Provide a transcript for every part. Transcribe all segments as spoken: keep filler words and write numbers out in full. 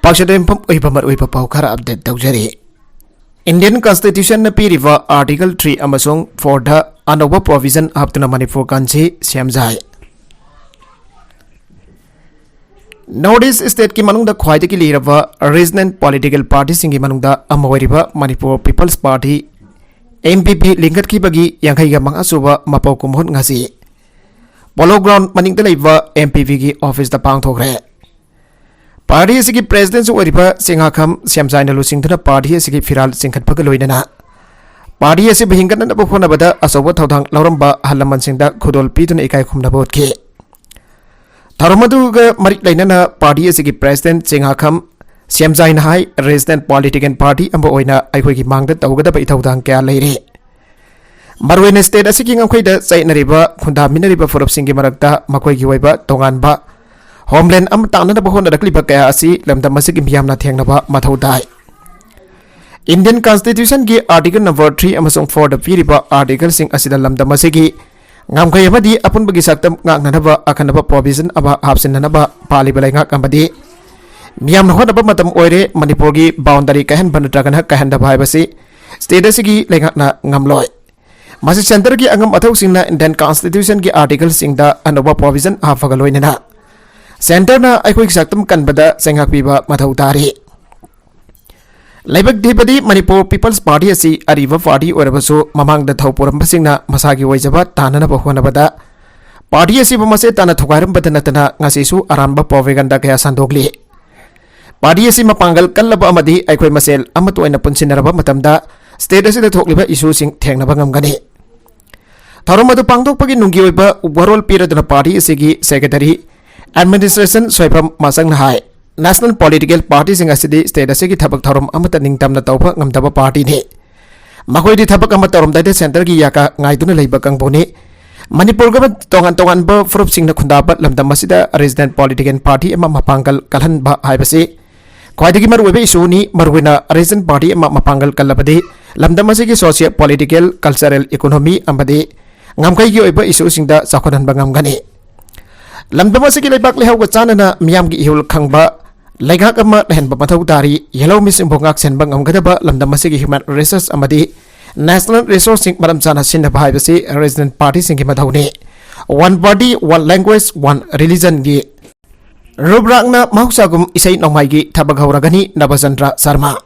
ꯄꯥꯛꯆꯗ ꯌꯨꯝꯐꯝ ꯑꯣꯏꯕ ꯃꯔꯨꯑꯣꯏꯕ ꯄꯥꯎ ꯈꯔ ꯑꯞꯗꯦꯠ ꯇꯧꯖꯔꯤ꯫ ꯏꯟꯗꯤꯌꯟ ꯀꯟꯁꯇꯤꯇ꯭ꯌꯨꯁꯟꯅ ꯄꯤꯔꯤꯕ ꯑꯥꯔꯇꯤꯀꯜ ꯊ꯭ꯔꯤ ꯑꯃꯁꯨꯡ ꯐꯣꯔꯗ ꯑꯅꯧꯕ ꯄ꯭ꯔꯣꯚꯤꯖꯟ ꯍꯥꯞꯇꯨꯅ ꯃꯅꯤꯄꯨꯔ ꯀꯥꯟꯁꯤ ꯁꯦꯝꯖꯥꯏ꯫ ꯅꯣꯔꯠ ꯏꯁ ꯁ꯭ꯇꯦꯠꯀꯤ ꯃꯅꯨꯡꯗ ꯈ꯭ꯋꯥꯏꯗꯒꯤ ꯂꯤꯔꯕ ꯔꯤꯖꯅꯦꯜ ꯄꯣꯂꯤꯇꯤꯀꯦꯜ ꯄꯥꯔꯇꯤꯁꯤꯡꯒꯤ ꯃꯅꯨꯡꯗ ꯑꯃ ꯑꯣꯏꯔꯤꯕ Manipur people's party, M P P, ꯂꯤꯡꯈꯠꯈꯤꯕꯒꯤ ꯌꯥꯡꯈꯩꯒ ꯃꯉꯥ ꯁꯨꯕ ꯃꯄꯧ ꯀꯨꯝꯑꯣꯟ ꯉꯁꯤ ꯄꯣꯂꯣ ꯒ꯭ꯔꯥꯎꯟ ꯃꯅꯤꯡꯗ ꯂꯩꯕ ꯑꯦꯝ ꯄꯤ ꯄꯤꯒꯤ ꯑꯣꯐꯤꯁꯇ ꯄꯥꯡꯊꯣꯛꯈ꯭ꯔꯦ꯫ ꯄꯥꯔꯇꯤ ꯑꯁꯤꯒꯤ ꯄ꯭ꯔꯦꯁꯤꯗꯦꯟꯁꯨ ꯑꯣꯏꯔꯤꯕ ꯆꯦꯉꯥꯈꯝ ꯁꯦꯝꯖꯥꯏꯅ ꯂꯨꯆꯤꯡꯗꯨꯅ ꯄꯥꯔꯇꯤ ꯑꯁꯤꯒꯤ ꯐꯤꯔꯥꯜ ꯆꯤꯡꯈꯠꯄꯒ ꯂꯣꯏꯅꯅ ꯄꯥꯔꯇꯤ ꯑꯁꯤꯕꯨ ꯍꯤꯡꯒꯠꯅꯅꯕ ꯍꯣꯠꯅꯕꯗ ꯑꯆꯧꯕ ꯊꯧꯗꯥꯡ ꯂꯧꯔꯝꯕ ꯑꯍꯜ ꯂꯃꯟꯁꯤꯡꯗ ꯈꯨꯗꯣꯜ ꯄꯤꯗꯨꯅ ꯏꯀꯥꯏ ꯈꯨꯝꯅꯕ ꯎꯠꯈꯤ꯫ ꯊꯧꯔꯝ ꯑꯗꯨꯒ ꯃꯔꯤ ꯂꯩꯅꯅ ꯄꯥꯔꯇꯤ ꯑꯁꯤꯒꯤ ꯄ꯭ꯔꯦꯁꯤꯗꯦꯟ ꯆꯦꯉꯥꯈꯝ ꯁꯦꯝꯖꯥꯏꯅ ꯍꯥꯏ, ꯔꯤꯖꯅꯦꯜ ꯄꯣꯂꯤꯇꯤꯀꯦꯜ ꯄꯥꯔꯇꯤ ꯑꯃ ꯑꯣꯏꯅ ꯑꯩꯈꯣꯏꯒꯤ ꯃꯥꯡꯗ ꯇꯧꯒꯗꯕ ꯏꯊꯧꯗꯥꯡ ꯀꯌꯥ ꯂꯩꯔꯤ꯫ ꯃꯔꯨꯑꯣꯏꯅ ꯁ꯭ꯇꯦꯠ ꯑꯁꯤꯒꯤ ꯉꯝꯈꯩꯗ ꯆꯌꯦꯠꯅꯔꯤꯕ, ꯈꯨꯟꯗꯥꯃꯤꯟꯅꯔꯤꯕ ꯐꯨꯔꯨꯞꯁꯤꯡꯒꯤ ꯃꯔꯛꯇ ꯃꯈꯣꯏꯒꯤ ꯑꯣꯏꯕ ꯇꯣꯉꯥꯟꯕ ꯍꯣꯝꯂꯦꯟ ꯑꯃ ꯇꯥꯟꯅꯅꯕ ꯍꯣꯠꯅꯔꯛꯂꯤꯕ ꯀꯌꯥ ꯑꯁꯤ ꯂꯝꯗꯝ ꯑꯁꯤꯒꯤ ꯃꯤꯌꯥꯝꯅ ꯊꯦꯡꯅꯕ ꯃꯊꯧ ꯇꯥꯏ꯫ ꯏꯟꯗꯤꯌꯟ ꯀꯟꯁꯇꯤꯇ꯭ꯌꯨꯁꯟꯒꯤ ꯑꯥꯔꯇꯤꯀꯜ ꯅꯝꯕꯔ ꯊ꯭ꯔꯤ ꯑꯃꯁꯨꯡ ꯐꯣꯔꯗ ꯄꯤꯔꯤꯕ ꯑꯥꯔꯇꯤꯀꯜꯁꯤꯡ ꯑꯁꯤꯗ ꯂꯝꯗꯝ ꯑꯁꯤꯒꯤ ꯉꯝꯈꯩ ꯑꯃꯗꯤ ꯑꯄꯨꯟꯕꯒꯤ ꯁꯛꯇꯝ ꯉꯥꯛꯅꯅꯕ ꯑꯈꯟꯅꯕ ꯄ꯭ꯔꯣꯚꯤꯖꯟ ꯑꯃ ꯍꯥꯞꯆꯤꯟꯅꯅꯕ ꯄꯥꯜꯂꯤꯕ ꯂꯩꯉꯥꯛ ꯑꯃꯗꯤ ꯃꯤꯌꯥꯝꯅ ꯍꯣꯠꯅꯕ ꯃꯇꯝ ꯑꯣꯏꯔꯦ꯫ ꯃꯅꯤꯄꯨꯔꯒꯤ ꯕꯥꯎꯟꯗꯔꯤ ꯀꯥꯏꯍꯟꯕ ꯅꯠꯇ꯭ꯔꯒꯅ ꯀꯥꯏꯍꯟꯗꯕ ꯍꯥꯏꯕꯁꯤ ꯁ꯭ꯇꯦꯠ ꯑꯁꯤꯒꯤ ꯂꯩꯉꯥꯛꯅ ꯉꯝꯂꯣꯏ꯫ ꯃꯁꯤ ꯁꯦꯟꯇꯔꯒꯤ ꯑꯉꯝ ꯑꯊꯧꯁꯤꯡꯅ ꯏꯟꯗꯤꯌꯟ ꯀꯟꯁꯇꯤꯇ꯭ꯌꯨꯁꯟꯒꯤ ꯑꯥꯔꯇꯤꯀꯜꯁꯤꯡꯗ ꯑꯅꯧꯕ ꯄ꯭ꯔꯣꯚꯤꯖꯟ ꯍꯥꯞꯄꯒ ꯂꯣꯏꯅꯅ ꯁꯦꯟꯇꯔꯅ ꯑꯩꯈꯣꯏꯒꯤ ꯁꯛꯇꯝ ꯀꯟꯕꯗ ꯆꯩꯉꯥꯛ ꯄꯤꯕ ꯃꯊꯧ ꯇꯥꯔꯤ꯫ ꯂꯥꯏꯕꯛ ꯊꯤꯕꯗꯤ ꯃꯅꯤꯄꯨꯔ ꯄꯤꯄꯜꯁ ꯄꯥꯔꯇꯤ ꯑꯁꯤ ꯑꯔꯤꯕ ꯄꯥꯔꯇꯤ ꯑꯣꯏꯔꯕꯁꯨ ꯃꯃꯥꯡꯗ ꯊꯧ ꯄꯨꯔꯝꯕꯁꯤꯡꯅ ꯃꯁꯥꯒꯤ ꯑꯣꯏꯖꯕ ꯇꯥꯟꯅꯅꯕ ꯍꯣꯠꯅꯕꯗ ꯄꯥꯔꯇꯤ ꯑꯁꯤꯕꯨ ꯃꯆꯦꯠ ꯇꯥꯅ ꯊꯨꯒꯥꯏꯔꯝꯕꯗ ꯅꯠꯇꯅ ꯉꯁꯤꯁꯨ ꯑꯔꯥꯟꯕ ꯄ꯭ꯔꯣꯄꯦꯒꯟꯗꯥ ꯀꯌꯥ ꯁꯟꯗꯣꯛꯂꯤ꯫ ꯄꯥꯔꯇꯤ ꯑꯁꯤ ꯃꯄꯥꯡꯒꯜ ꯀꯜꯂꯕ ꯑꯃꯗꯤ ꯑꯩꯈꯣꯏ ꯃꯁꯦꯜ ꯑꯃꯠꯇ ꯑꯣꯏꯅ ꯄꯨꯟꯁꯤꯟꯅꯔꯕ ꯃꯇꯝꯗ ꯁ꯭ꯇꯦꯠ ꯑꯁꯤꯗ ꯊꯣꯛꯂꯤꯕ ꯏꯁꯨꯁꯤꯡ ꯊꯦꯡꯅꯕ ꯉꯝꯒꯅꯤ꯫ ꯊꯧꯔꯝ ꯑꯗꯨ ꯄꯥꯡꯊꯣꯛꯄꯒꯤ ꯅꯨꯡꯒꯤ ꯑꯣꯏꯕ ꯋꯥꯔꯣꯜ ꯄꯤꯔꯗꯨꯅ ꯄꯥꯔꯇꯤ ꯑꯁꯤꯒꯤ ꯁꯦꯀ꯭ꯔꯦꯇꯔꯤ ꯑꯦꯗꯃꯤꯅꯤꯁꯇ꯭ꯔꯦꯁꯟ ꯁꯣꯏꯕꯝ ꯃꯥꯆꯪꯅ ꯍꯥꯏ, ꯅꯦꯁꯅꯦꯜ ꯄꯣꯂꯤꯇꯤꯀꯦꯜ ꯄꯥꯔꯇꯤꯁꯤꯡ ꯑꯁꯤꯗꯤ ꯁ꯭ꯇꯦꯠ ꯑꯁꯤꯒꯤ ꯊꯕꯛ ꯊꯧꯔꯝ ꯑꯃꯠꯇ ꯅꯤꯡꯇꯝꯅ ꯇꯧꯕ ꯉꯝꯗꯕ ꯄꯥꯔꯇꯤꯅꯤ꯫ ꯃꯈꯣꯏꯗꯤ ꯊꯕꯛ ꯑꯃ ꯇꯧꯔꯝꯗꯥꯏꯗ ꯁꯦꯟꯇꯔꯒꯤ ꯌꯥꯀꯥ ꯉꯥꯏꯗꯨꯅ ꯂꯩꯕ ꯀꯥꯡꯕꯨꯅꯤ꯫ ꯃꯅꯤꯄꯨꯔꯒ ꯇꯣꯉꯥꯟ ꯇꯣꯉꯥꯟꯕ ꯐꯨꯔꯨꯞꯁꯤꯡꯅ ꯈꯨꯟꯗꯥꯕ ꯂꯝꯗꯝ ꯑꯁꯤꯗ ꯔꯤꯖꯅꯦꯜ ꯄꯣꯂꯤꯇꯤꯀꯦꯜ ꯄꯥꯔꯇꯤ ꯑꯃ ꯃꯄꯥꯡꯒꯜ ꯀꯜꯍꯟꯕ ꯍꯥꯏꯕꯁꯤ ꯈ꯭ꯋꯥꯏꯗꯒꯤ ꯃꯔꯨꯑꯣꯏꯕ ꯏꯁꯨꯅꯤ꯫ ꯃꯔꯨꯑꯣꯏꯅ ꯔꯤꯖꯅꯦꯜ ꯄꯥꯔꯇꯤ ꯑꯃ ꯃꯄꯥꯡꯒꯜ ꯀꯜꯂꯕꯗꯤ ꯂꯝꯗꯝ ꯑꯁꯤꯒꯤ ꯁꯣꯁꯤꯌꯣ ꯄꯣꯂꯤꯇꯤꯀꯦꯜ, ꯀꯜꯆꯔꯦꯜ, ꯏꯀꯣꯅꯣꯃꯤ ꯑꯃꯗꯤ ꯉꯝꯈꯩꯒꯤ ꯑꯣꯏꯕ ꯏꯁꯨꯁꯤꯡꯗ ꯆꯥꯎꯈꯠꯍꯟꯕ ꯉꯝꯒꯅꯤ꯫ ꯂꯝꯗꯝ ꯑꯁꯤꯒꯤ ꯂꯩꯕꯥꯛ ꯂꯩꯍꯥꯎꯒ ꯆꯥꯟꯅꯅ ꯃꯤꯌꯥꯝꯒꯤ ꯏꯍꯨꯜ ꯈꯪꯕ ꯂꯩꯉꯥꯛ ꯑꯃ ꯂꯩꯍꯟꯕ ꯃꯊꯧ ꯇꯥꯔꯤ꯫ ꯌꯦꯜꯍꯧꯃꯤꯁꯤꯡꯕꯨ ꯉꯥꯛ ꯁꯦꯟꯕ ꯉꯝꯒꯗꯕ ꯂꯝꯗꯝ ꯑꯁꯤꯒꯤ human resource ꯑꯃꯗꯤ national resourceꯁꯤꯡ ꯃꯔꯝ ꯆꯥꯅ ꯁꯤꯖꯤꯟꯅꯕ ꯍꯥꯏꯕꯁꯤ relevant partyꯁꯤꯡꯒꯤ ꯃꯊꯧꯅꯤ꯫ One party, one language, one religionꯒꯤ ꯔꯨꯕ꯭ꯔꯥꯛꯅ ꯃꯍꯧꯁꯥꯒꯨꯝ ꯏꯁꯩ ꯅꯣꯡꯃꯥꯏꯒꯤ ꯊꯕꯛ ꯍꯧꯔꯒꯅꯤ, ꯅꯕꯆꯟꯗ꯭ꯔ ꯁꯔꯃ꯫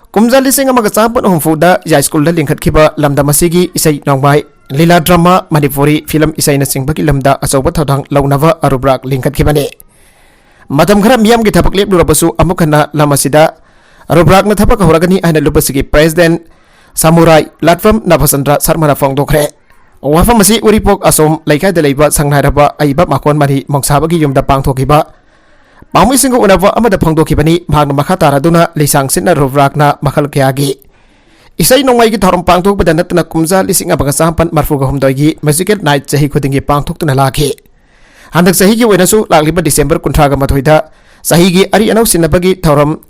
ꯀꯨꯝꯖꯥ ꯂꯤꯁꯤꯡ ꯑꯃꯒ ꯆꯥꯃꯥꯄꯟ ꯍꯨꯝꯐꯨꯗ ꯌꯥꯏꯁ꯭ꯀꯨꯜꯗ ꯂꯤꯡꯈꯠꯈꯤꯕ ꯂꯝꯗꯝ ꯑꯁꯤꯒꯤ ꯏꯁꯩ ꯅꯣꯡꯃꯥꯏ, ꯂꯤꯂꯥ ꯗ꯭ꯔꯃꯥ, ꯃꯅꯤꯄꯨꯔꯤ ꯐꯤꯂꯝ ꯏꯁꯩꯅꯆꯤꯡꯕꯒꯤ ꯂꯝꯗ ꯑꯆꯧꯕ ꯊꯧꯗꯥꯡ ꯂꯧꯅꯕ ꯔꯨꯕ꯭ꯔꯥꯛ ꯂꯤꯡꯈꯠꯈꯤꯕꯅꯤ꯫ ꯃꯇꯝ ꯈꯔ ꯃꯤꯌꯥꯝꯒꯤ ꯊꯕꯛ ꯂꯦꯞꯂꯨꯔꯕꯁꯨ ꯑꯃꯨꯛ ꯍꯟꯅ ꯂꯝ ꯑꯁꯤꯗ ꯔꯨꯕ꯭ꯔꯥꯛꯅ ꯊꯕꯛ ꯍꯧꯔꯒꯅꯤ ꯍꯥꯏꯅ ꯂꯨꯞ ꯑꯁꯤꯒꯤ president ꯁꯃꯨꯔꯥꯏ ꯂꯥꯠꯐꯝ ꯅꯕꯆꯟꯗ꯭ꯔ ꯁꯔꯃꯅ ꯐꯣꯡꯗꯣꯛꯈ꯭ꯔꯦ꯫ ꯋꯥꯐꯝ ꯑꯁꯤ ꯎꯔꯤꯄꯣꯛ ꯑꯁꯣꯝ ꯂꯩꯀꯥꯏꯗ ꯂꯩꯕ ꯁꯪ ꯅꯥꯏꯔꯕ ꯑꯏꯕ ꯃꯥꯀꯣꯟ ꯃꯅꯤ ꯃꯣꯡꯁꯥꯕꯒꯤ ꯌꯨꯝꯗ ꯄꯥꯡꯊꯣꯛꯈꯤꯕ ꯄꯥꯎꯃꯤꯁꯤꯡꯒ ꯎꯅꯕ ꯑꯃꯗ ꯐꯣꯡꯗꯣꯛꯈꯤꯕꯅꯤ꯫ ꯃꯍꯥꯛꯅ ꯃꯈꯥ ꯇꯥꯔꯗꯨꯅ ꯂꯤꯁꯥꯡ ꯁꯤꯠꯅ ꯔꯨꯕ꯭ꯔꯥꯛꯅ ꯃꯈꯜ ꯀꯌꯥꯒꯤ ꯏꯁꯩ ꯅꯣꯡꯃꯥꯏꯒꯤ ꯊꯧꯔꯝ ꯄꯥꯡꯊꯣꯛꯄꯗ ꯅꯠꯇꯅ ꯀꯨꯝꯖꯥ ꯂꯤꯁꯤꯡ ꯑꯃꯒ ꯆꯥꯃꯥꯄꯟ ꯃꯔꯤꯐꯨ ꯍꯨꯝꯗꯣꯏꯒꯤ musical night ꯆꯍꯤ ꯈꯨꯗꯤꯡꯒꯤ ꯄꯥꯡꯊꯣꯛꯇꯨꯅ ꯂꯥꯛꯈꯤ꯫ ꯍꯟꯗꯛ ꯆꯍꯤꯒꯤ ꯑꯣꯏꯅꯁꯨ ꯂꯥꯛꯂꯤꯕ December ꯀꯨꯟꯊ꯭ꯔꯥꯒ ꯃꯥꯊꯣꯏꯗ ꯆꯍꯤꯒꯤ ꯑꯔꯤ ꯑꯅꯧ ꯁꯤꯟꯅꯕꯒꯤ ꯊꯧꯔꯝ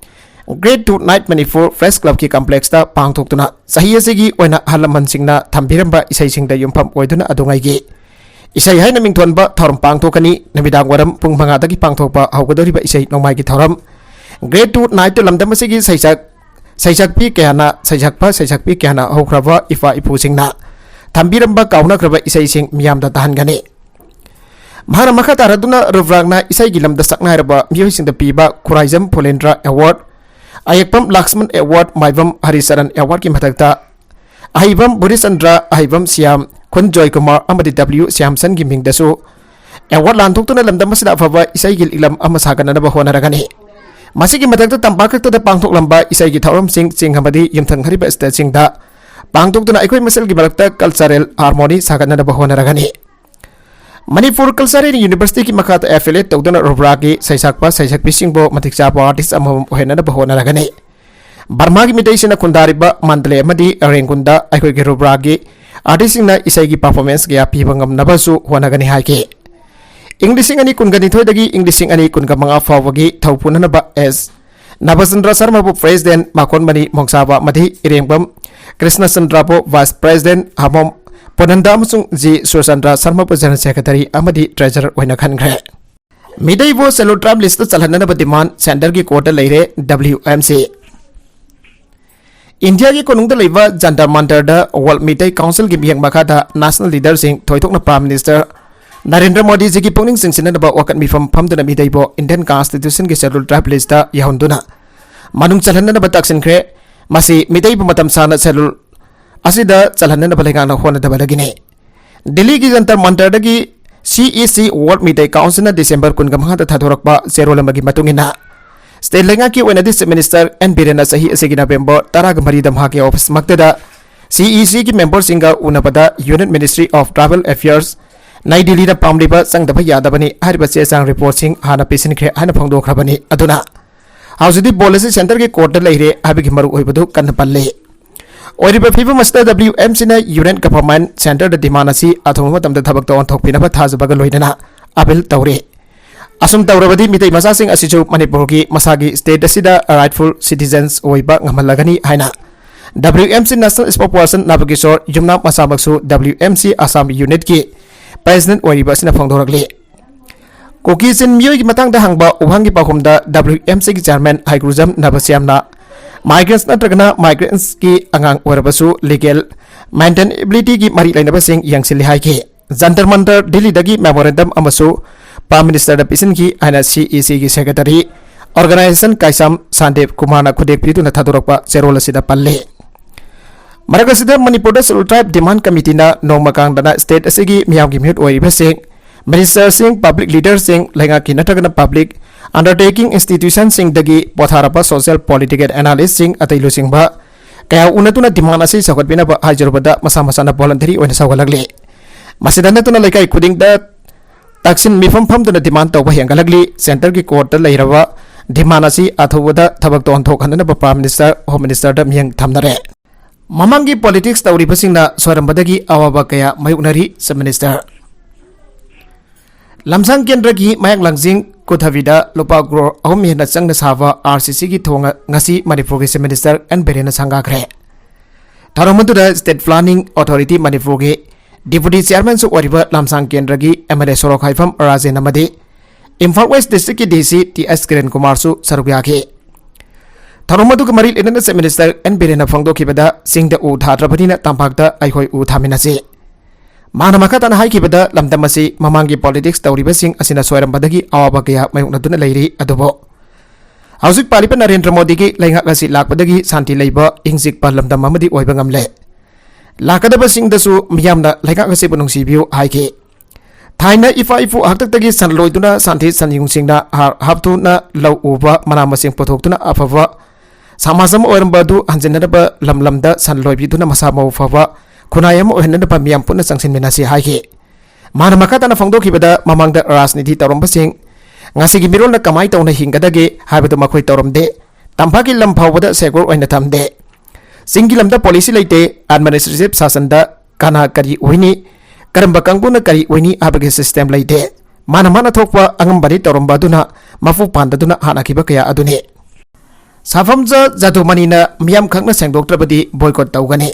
Great Two Night Manipur Press Clubꯀꯤ complexꯇ ꯄꯥꯡꯊꯣꯛꯇꯨꯅ ꯆꯍꯤ ꯑꯁꯤꯒꯤ ꯑꯣꯏꯅ ꯑꯍꯜ ꯂꯃꯟꯁꯤꯡꯅ ꯊꯝꯕꯤꯔꯝꯕ ꯏꯁꯩꯁꯤꯡꯗ ꯌꯨꯝꯐꯝ ꯑꯣꯏꯗꯨꯅ ꯑꯗꯨꯉꯩꯒꯤ ꯏꯁꯩ ꯍꯥꯏꯅ ꯃꯤꯡꯊꯣꯟꯕ ꯊꯧꯔꯝ ꯄꯥꯡꯊꯣꯛꯀꯅꯤ꯫ ꯅꯨꯃꯤꯗꯥꯡ ꯋꯥꯏꯔꯝ ꯄꯨꯡ ꯃꯉꯥꯗꯒꯤ ꯄꯥꯡꯊꯣꯛꯄ ꯍꯧꯒꯗꯧꯔꯤꯕ ꯏꯁꯩ ꯅꯣꯡꯃꯥꯏꯒꯤ ꯊꯧꯔꯝ Great Two Nightꯇ ꯂꯝꯗꯝ ꯑꯁꯤꯒꯤ ꯁꯩꯁꯛ ꯁꯩꯁꯛꯄꯤ ꯀꯌꯥꯅ, ꯁꯩꯁꯛꯄ ꯁꯩꯁꯛꯄꯤ ꯀꯌꯥꯅ ꯍꯧꯈ꯭ꯔꯕ ꯏꯄꯥ ꯏꯄꯨꯁꯤꯡꯅ ꯊꯝꯕꯤꯔꯝꯕ ꯀꯥꯎꯅꯈ꯭ꯔꯕ ꯏꯁꯩꯁꯤꯡ ꯃꯤꯌꯥꯝꯗ ꯇꯥꯍꯟꯒꯅꯤ꯫ ꯃꯍꯥꯛꯅ ꯃꯈꯥ ꯇꯥꯔꯗꯨꯅ ꯔꯨꯕ꯭ꯔꯥꯛꯅ ꯏꯁꯩꯒꯤ ꯂꯝꯗ ꯁꯛꯅꯥꯏꯔꯕ ꯃꯤꯑꯣꯏꯁꯤꯡꯗ ꯄꯤꯕ ꯈꯨꯔꯥꯏꯖꯝ ꯐꯨꯂꯦꯟꯗ꯭ꯔ Award, ꯑꯌꯦꯛꯄꯝ ꯂꯛꯁꯃꯟ Award, ꯃꯥꯏꯕꯝ ꯍꯔꯤꯆꯔꯟ Awardꯀꯤ ꯃꯊꯛꯇ ꯑꯍꯩꯕꯝ ꯕꯨꯔꯤꯆꯟꯗ꯭ꯔ, ꯑꯍꯩꯕꯝ ꯁ꯭ꯌꯥꯝ, ꯈꯨꯟ ꯖꯣꯏꯀꯨꯃꯥꯔ ꯑꯃꯗꯤ W ꯁ꯭ꯌꯥꯝꯁꯟꯒꯤ ꯃꯤꯡꯗꯁꯨ award ꯂꯥꯟꯊꯣꯛꯇꯨꯅ ꯂꯝꯗꯝ ꯑꯁꯤꯗ ꯑꯐꯕ ꯏꯁꯩꯒꯤ ꯂꯤꯛꯂꯝ ꯑꯃ ꯁꯥꯒꯠꯅꯅꯕ ꯍꯣꯠꯅꯔꯒꯅꯤ꯫ ꯃꯁꯤꯒꯤ ꯃꯊꯛꯇ ꯇꯝꯄꯥꯛ ꯈꯛꯇꯗ ꯄꯥꯡꯊꯣꯛꯂꯝꯕ ꯏꯁꯩꯒꯤ ꯊꯧꯔꯝꯁꯤꯡ ꯆꯤꯡ ꯑꯃꯗꯤ ꯌꯨꯝꯊꯪꯅꯔꯤꯕ stateꯁꯤꯡꯗ ꯄꯥꯡꯊꯣꯛꯇꯨꯅ ꯑꯩꯈꯣꯏ ꯃꯁꯦꯜꯒꯤ ꯃꯔꯛꯇ cultural harmony ꯁꯥꯒꯠꯅꯅꯕ ꯍꯣꯠꯅꯔꯒꯅꯤ꯫ ꯃꯅꯤꯄꯨꯔ Cultural Universityꯒꯤ ꯃꯈꯥꯗ affiliate ꯇꯧꯗꯨꯅ ꯔꯨꯕ꯭ꯔꯥꯒꯤ ꯁꯩꯁꯛꯄ ꯁꯩꯁꯛꯄꯤꯁꯤꯡꯕꯨ ꯃꯇꯤꯛ ꯆꯥꯕ artist ꯑꯃꯃꯝ ꯑꯣꯏꯍꯟꯅꯅꯕ ꯍꯣꯠꯅꯔꯒꯅꯤ꯫ ꯕꯔꯃꯥꯒꯤ ꯃꯤꯇꯩꯁꯤꯡꯅ ꯈꯨꯟꯗꯥꯔꯤꯕ ꯃꯟꯗꯂꯦ ꯑꯃꯗꯤ ꯔꯦꯡꯒꯨꯟꯗ ꯑꯩꯈꯣꯏꯒꯤ ꯔꯨꯕ꯭ꯔꯥꯒꯤ artistꯁꯤꯡꯅ ꯏꯁꯩꯒꯤ performance ꯀꯌꯥ ꯄꯤꯕ ꯉꯝꯅꯕꯁꯨ ꯍꯣꯠꯅꯒꯅꯤ ꯍꯥꯏꯈꯤ꯫ ꯏꯪ ꯂꯤꯁꯤꯡ ꯑꯅꯤ ꯀꯨꯟꯒ ꯅꯤꯊꯣꯏꯗꯒꯤ ꯏꯪ ꯂꯤꯁꯤꯡ ꯑꯅꯤ ꯀꯨꯟꯒ ꯃꯉꯥ ꯐꯥꯎꯕꯒꯤ ꯊꯧ ꯄꯨꯅꯅꯕ ꯑꯦꯁ ꯅꯕꯆꯟꯗ꯭ꯔ ꯁꯔꯃꯕꯨ president, ꯃꯥꯀꯣꯟꯃꯅꯤ ꯃꯣꯡꯁꯥꯕ ꯑꯃꯗꯤ ꯏꯔꯦꯡꯕꯝ ꯀ꯭ꯔꯤꯁꯅꯆꯟꯗ꯭ꯔꯕꯨ vice president, ꯍꯥꯃꯣꯝ ꯄꯣꯅꯟꯗ ꯑꯃꯁꯨꯡ ꯖꯤ ꯁꯨꯔꯆꯟꯗ꯭ꯔ ꯁꯔꯃꯕꯨ general secretary ꯑꯃꯗꯤ treasurer ꯑꯣꯏꯅ ꯈꯟꯈ꯭ꯔꯦ꯫ ꯃꯤꯇꯩꯕꯨ Scheduled Tribe list ꯆꯜꯍꯟꯅꯅꯕ demand centreꯒꯤ courtꯇ ꯂꯩꯔꯦ W M C꯫ ꯏꯟꯗꯤꯌꯥꯒꯤ ꯀꯣꯅꯨꯡꯗ ꯂꯩꯕ ꯖꯟꯇꯔ ꯃꯟꯇꯔꯗ World ꯃꯤꯇꯩ Councilꯒꯤ ꯃꯤꯠꯌꯦꯡ ꯃꯈꯥꯗ national leaderꯁꯤꯡ ꯊꯣꯏꯗꯣꯛꯅ Prime Minister ꯅꯔꯦꯟꯗ꯭ꯔ ꯃꯣꯗꯤꯖꯤꯒꯤ ꯄꯨꯛꯅꯤꯡ ꯆꯤꯡꯁꯤꯟꯅꯅꯕ ꯋꯥꯀꯠ ꯃꯤꯐꯝ ꯐꯝꯗꯨꯅ ꯃꯤꯇꯩꯕꯨ Indian Constitutionꯒꯤ Scheduled Tribe listꯇ ꯌꯥꯎꯍꯟꯗꯨꯅ ꯃꯅꯨꯡ ꯆꯜꯍꯟꯅꯅꯕ ꯇꯛꯁꯤꯟꯈ꯭ꯔꯦ꯫ ꯃꯁꯤ ꯃꯤꯇꯩꯕꯨ ꯃꯇꯝ ꯁꯥꯡꯅ schedule ꯑꯁꯤꯗ ꯆꯜꯍꯟꯅꯅꯕ ꯂꯩꯉꯥꯛꯅ ꯍꯣꯠꯅꯗꯕꯗꯒꯤꯅꯤ꯫ ꯗꯤꯜꯂꯤꯒꯤ Jantar ꯃꯟꯇꯔꯗꯒꯤ C E C World Meitei Councilꯅ December ꯀꯨꯟꯃꯉꯥꯗ ꯊꯥꯗꯣꯔꯛꯄ ꯆꯦꯔꯣꯜ ꯑꯃꯒꯤ ꯃꯇꯨꯡ ꯏꯟꯅ, state ꯂꯩꯉꯥꯛꯀꯤ ꯑꯣꯏꯅꯗꯤ Chief Minister N ꯕꯤꯔꯦꯟꯅ ꯆꯍꯤ ꯑꯁꯤꯒꯤ November ꯇꯔꯥꯃꯔꯤꯗ ꯃꯍꯥꯛꯀꯤ office ꯃꯛꯇꯗ C E Cꯒꯤ memberꯁꯤꯡꯒ ꯎꯅꯕꯗ Union Ministry of Tribal Affairs, ꯅꯩ ꯗꯤꯜꯂꯤꯗ ꯄꯥꯝꯂꯤꯕ ꯆꯪꯗꯕ ꯌꯥꯗꯕꯅꯤ ꯍꯥꯏꯔꯤꯕ ꯆꯦ ꯆꯥꯡ reportꯁꯤꯡ ꯍꯥꯟꯅ ꯄꯤꯁꯤꯟꯈ꯭ꯔꯦ ꯍꯥꯏꯅ ꯐꯣꯡꯗꯣꯛꯈ꯭ꯔꯕꯅꯤ꯫ ꯑꯗꯨꯅ ꯍꯧꯖꯤꯛꯇꯤ ꯕꯣꯜ ꯑꯁꯤ centreꯒꯤ courtꯇ ꯂꯩꯔꯦ ꯍꯥꯏꯕꯒꯤ ꯃꯔꯨꯑꯣꯏꯕꯗꯨ ꯀꯟꯅ ꯄꯜꯂꯤ꯫ ꯑꯣꯏꯔꯤꯕ ꯐꯤꯕꯝ ꯑꯁꯤꯗ W M Cꯅ Union Government centreꯗ demand ꯑꯁꯤ ꯑꯊꯨꯕ ꯃꯇꯝꯗ ꯊꯕꯛꯇ ꯑꯣꯟꯊꯣꯛꯄꯤꯅꯕ ꯊꯥꯖꯕꯒ ꯂꯣꯏꯅꯅ appeal ꯇꯧꯔꯤ꯫ ꯑꯁꯨꯝ ꯇꯧꯔꯕꯗꯤ ꯃꯤꯇꯩ ꯃꯆꯥꯁꯤꯡ ꯑꯁꯤꯁꯨ ꯃꯅꯤꯄꯨꯔꯒꯤ ꯃꯁꯥꯒꯤ state ꯑꯁꯤꯗ rightful citizens ꯑꯣꯏꯕ ꯉꯝꯍꯜꯂꯒꯅꯤ ꯍꯥꯏꯅ W M C national spokesperson ꯅꯕꯀꯤꯁꯣꯔ ꯌꯨꯝꯅꯥꯝ ꯃꯁꯥꯃꯛꯁꯨ W M C Assam unitꯀꯤ president ꯑꯣꯏꯔꯤꯕ ꯑꯁꯤꯅ ꯐꯣꯡꯗꯣꯔꯛꯂꯤ꯫ ꯀꯨꯀꯤꯁꯤꯡ ꯃꯤꯑꯣꯏꯒꯤ ꯃꯇꯥꯡꯗ ꯍꯪꯕ ꯋꯥꯍꯪꯒꯤ ꯄꯥꯎꯈꯨꯝꯗ W M Cꯒꯤ chairman ꯍꯩꯀ꯭ꯔꯨꯖꯝ ꯅꯕꯁ꯭ꯌꯥꯝꯅ migrants ꯅꯠꯇ꯭ꯔꯒꯅ migrantsꯀꯤ ꯑꯉꯥꯡ ꯑꯣꯏꯔꯕꯁꯨ legal maintainabilityꯒꯤ ꯃꯔꯤ ꯂꯩꯅꯕꯁꯤꯡ ꯌꯦꯡꯁꯤꯜꯂꯤ ꯍꯥꯏꯈꯤ꯫ ꯖꯟꯇꯔ ꯃꯟꯇꯔ ꯗꯤꯜꯂꯤꯗꯒꯤ memorandum ꯑꯃꯁꯨ Prime Ministerꯗ ꯄꯤꯁꯤꯟꯈꯤ ꯍꯥꯏꯅ C E Cꯒꯤ secretary organization ꯀꯥꯏꯁꯥꯝ ꯁꯥꯟꯗꯦꯕ ꯀꯨꯃꯥꯔꯅ ꯈꯨꯗꯦꯛ ꯄꯤꯗꯨꯅ ꯊꯥꯗꯣꯔꯛꯄ ꯆꯦꯔꯣꯜ ꯑꯁꯤꯗ ꯄꯜꯂꯤ꯫ ꯃꯔꯛ ꯑꯁꯤꯗ ꯃꯅꯤꯄꯨꯔꯗ Scheduled Tribe demand committeeꯅ ꯅꯣꯡꯃ ꯀꯥꯡꯗꯅ state ꯑꯁꯤꯒꯤ ꯃꯤꯌꯥꯝꯒꯤ ꯃꯤꯍꯨꯠ ꯑꯣꯏꯔꯤꯕꯁꯤꯡ, ministerꯁꯤꯡ, public leaderꯁꯤꯡ, ꯂꯩꯉꯥꯛꯀꯤ ꯅꯠꯇ꯭ꯔꯒꯅ public undertaking institutionꯁꯤꯡꯗꯒꯤ ꯄꯣꯊꯥꯔꯕ social political analystꯁꯤꯡ ꯑꯇꯩ ꯂꯨꯆꯤꯡꯕ ꯀꯌꯥ ꯎꯅꯗꯨꯅ demand ꯑꯁꯤ ꯆꯥꯎꯈꯠꯄꯤꯅꯕ ꯍꯥꯏꯖꯔꯨꯕꯗ ꯃꯁꯥ ꯃꯁꯥꯅ voluntary ꯑꯣꯏꯅ ꯁꯧꯒꯠꯂꯛꯂꯤ꯫ ꯃꯁꯤꯗ ꯅꯠꯇꯅ ꯂꯩꯀꯥꯏ ꯈꯨꯗꯤꯡꯗ ꯇꯛꯁꯤꯟ ꯃꯤꯐꯝ ꯐꯝꯗꯨꯅ demand ꯇꯧꯕ ꯍꯦꯟꯒꯠꯂꯛꯂꯤ꯫ Centreꯒꯤ courtꯇ ꯂꯩꯔꯕ demand ꯑꯁꯤ ꯑꯊꯨꯕꯗ ꯊꯕꯛꯇ ꯑꯣꯟꯊꯣꯛꯍꯟꯅꯕ Prime Minister, Home Ministerꯗ ꯃꯤꯠꯌꯦꯡ ꯊꯝꯅꯔꯦ꯫ ꯃꯃꯥꯡꯒꯤ politics ꯇꯧꯔꯤꯕꯁꯤꯡꯅ ꯁꯣꯏꯔꯝꯕꯗꯒꯤ ꯑꯋꯥꯕ ꯀꯌꯥ ꯃꯥꯌꯣꯛꯅꯔꯤ, Chief Minister꯫ ꯂꯝꯁꯥꯡ ꯀꯦꯟꯗ꯭ꯔꯒꯤ ꯃꯌꯥꯡ ꯂꯥꯡꯖꯤꯡ ꯀꯨꯊꯕꯤꯗ ꯂꯨꯄꯥ crore ꯑꯍꯨꯝ ꯍꯦꯟꯅ ꯆꯪꯅ ꯁꯥꯕ R C Cꯒꯤ ꯊꯣꯡ ꯉꯁꯤ ꯃꯅꯤꯄꯨꯔꯒꯤ Chief Minister N ꯕꯤꯔꯦꯟꯅ ꯁꯪꯒꯥꯈ꯭ꯔꯦ꯫ ꯊꯧꯔꯝ ꯑꯗꯨꯗ State Planning Authority ꯃꯅꯤꯄꯨꯔꯒꯤ Deputy Chairmanꯁꯨ ꯑꯣꯏꯔꯤꯕ ꯂꯝꯁꯥꯡ ꯀꯦꯟꯗ꯭ꯔꯒꯤ M L A ꯁꯣꯔꯣꯛ ꯍꯥꯏꯐꯝ ꯔꯥꯖꯦꯟ ꯑꯃꯗꯤ ꯏꯝꯐꯥꯜ ꯋꯦꯁ ꯗꯤꯁꯇ꯭ꯔꯤꯛꯀꯤ ꯗꯤ ꯁꯤ ꯇꯤ ꯑꯦꯁ ꯀꯤꯔꯟ ꯀꯨꯃꯥꯔꯁꯨ ꯁꯔꯨꯛ ꯌꯥꯈꯤ꯫ ꯊꯧꯔꯝ ꯑꯗꯨꯒ ꯃꯔꯤ ꯂꯩꯅꯅ ꯆꯤꯐ ꯃꯤꯅꯤꯁꯇꯔ ꯑꯦꯟ ꯕꯤꯔꯦꯟꯅ ꯐꯣꯡꯗꯣꯛꯈꯤꯕꯗ, ꯆꯤꯡꯗ ꯎ ꯊꯥꯗ꯭ꯔꯕꯅꯤꯅ ꯇꯝꯄꯥꯛꯇ ꯑꯩꯈꯣꯏ ꯎ ꯊꯥꯃꯤꯟꯅꯁꯤ꯫ ꯃꯥꯅ ꯃꯈꯥ ꯇꯥꯅ ꯍꯥꯏꯈꯤꯕꯗ, ꯂꯝꯗꯝ ꯑꯁꯤ ꯃꯃꯥꯡꯒꯤ ꯄꯣꯂꯤꯇꯤꯛꯁ ꯇꯧꯔꯤꯕꯁꯤꯡ ꯑꯁꯤꯅ ꯁꯣꯏꯔꯝꯕꯗꯒꯤ ꯑꯋꯥꯕ ꯀꯌꯥ ꯃꯥꯌꯣꯛꯅꯗꯨꯅ ꯂꯩꯔꯤ, ꯑꯗꯨꯕꯨ ꯍꯧꯖꯤꯛ ꯄꯥꯜꯂꯤꯕ ꯅꯔꯦꯟꯗ꯭ꯔ ꯃꯣꯗꯤꯒꯤ ꯂꯩꯉꯥꯛ ꯑꯁꯤ ꯂꯥꯛꯄꯗꯒꯤ ꯁꯥꯟꯇꯤ ꯂꯩꯕ, ꯏꯪ ꯆꯤꯛꯄ ꯂꯝꯗꯝ ꯑꯃꯗꯤ ꯑꯣꯏꯕ ꯉꯝꯂꯦ꯫ ꯂꯥꯛꯀꯗꯕꯁꯤꯡꯗꯁꯨ ꯃꯤꯌꯥꯝꯅ ꯂꯩꯉꯥꯛ ꯑꯁꯤꯕꯨ ꯅꯨꯡꯁꯤꯕꯤꯌꯨ ꯍꯥꯏꯈꯤ꯫ ꯊꯥꯏꯅ ꯏꯄꯥ ꯏꯄꯨ ꯍꯥꯛꯇꯛꯇꯒꯤ ꯁꯟ ꯂꯣꯏꯗꯨꯅ ꯁꯟꯊꯤ ꯁꯟꯌꯨꯡꯁꯤꯡꯅ ꯍꯥꯔ ꯍꯥꯞꯇꯨꯅ ꯂꯧ ꯎꯕ, ꯃꯅꯥ ꯃꯁꯤꯡ ꯄꯨꯊꯣꯛꯇꯨꯅ ꯑꯐꯕ ꯁꯃꯥꯖ ꯑꯃ ꯑꯣꯏꯔꯝꯕ ꯑꯗꯨ ꯍꯟꯖꯤꯟꯅꯅꯕ ꯂꯝ ꯂꯝꯗ ꯁꯟ ꯂꯣꯏꯕꯤꯗꯨꯅ ꯃꯁꯥ ꯃꯎ ꯐꯕ ꯈꯨꯟꯅꯥꯏ ꯑꯃ ꯑꯣꯏꯍꯟꯅꯅꯕ ꯃꯤꯌꯥꯝ ꯄꯨꯟꯅ ꯆꯪꯁꯤꯟꯃꯤꯟꯅꯁꯤ ꯍꯥꯏꯈꯤ꯫ ꯃꯥꯅ ꯃꯈꯥ ꯇꯥꯅ ꯐꯣꯡꯗꯣꯛꯈꯤꯕꯗ, ꯃꯃꯥꯡꯗ ꯔꯥꯖꯅꯤꯇꯤ ꯇꯧꯔꯝꯕꯁꯤꯡ ꯉꯁꯤꯒꯤ ꯃꯤꯔꯣꯜꯅ ꯀꯃꯥꯏꯅ ꯇꯧꯅ ꯍꯤꯡꯒꯗꯒꯦ ꯍꯥꯏꯕꯗꯨ ꯃꯈꯣꯏ ꯇꯧꯔꯝꯗꯦ꯫ ꯇꯝꯄꯥꯛꯀꯤ ꯂꯝ ꯐꯥꯎꯕꯗ ꯁꯦꯀ꯭ꯌꯣꯔ ꯑꯣꯏꯅ ꯊꯝꯗꯦ꯫ ꯆꯤꯡꯒꯤ ꯂꯝꯗ ꯄꯣꯂꯤꯁꯤ ꯂꯩꯇꯦ꯫ ꯑꯦꯗꯃꯤꯅꯤꯁꯇ꯭ꯔꯦꯇꯤꯚ ꯁꯥꯁꯟꯗ ꯀꯅꯥ ꯀꯔꯤ ꯑꯣꯏꯅꯤ, ꯀꯔꯝꯕ ꯀꯥꯡꯕꯨꯅ ꯀꯔꯤ ꯑꯣꯏꯅꯤ ꯍꯥꯏꯕꯒꯤ ꯁꯤꯁꯇꯦꯝ ꯂꯩꯇꯦ꯫ ꯃꯥꯅ ꯃꯥꯅ ꯊꯣꯛꯄ ꯑꯉꯝꯕꯗꯤ ꯇꯧꯔꯝꯕ ꯑꯗꯨꯅ ꯃꯄꯨ ꯄꯥꯟꯗꯗꯨꯅ ꯍꯥꯠꯅꯈꯤꯕ ꯀꯌꯥ ꯑꯗꯨꯅꯤ꯫ ꯁꯥꯐꯝꯖ ꯖꯥꯗꯨꯃꯅꯤꯅ ꯃꯤꯌꯥꯝ ꯈꯛꯅ ꯁꯦꯡꯗꯣꯛꯇ꯭ꯔꯕꯗꯤ ꯕꯣꯏꯀꯣꯠ ꯇꯧꯒꯅꯤ꯫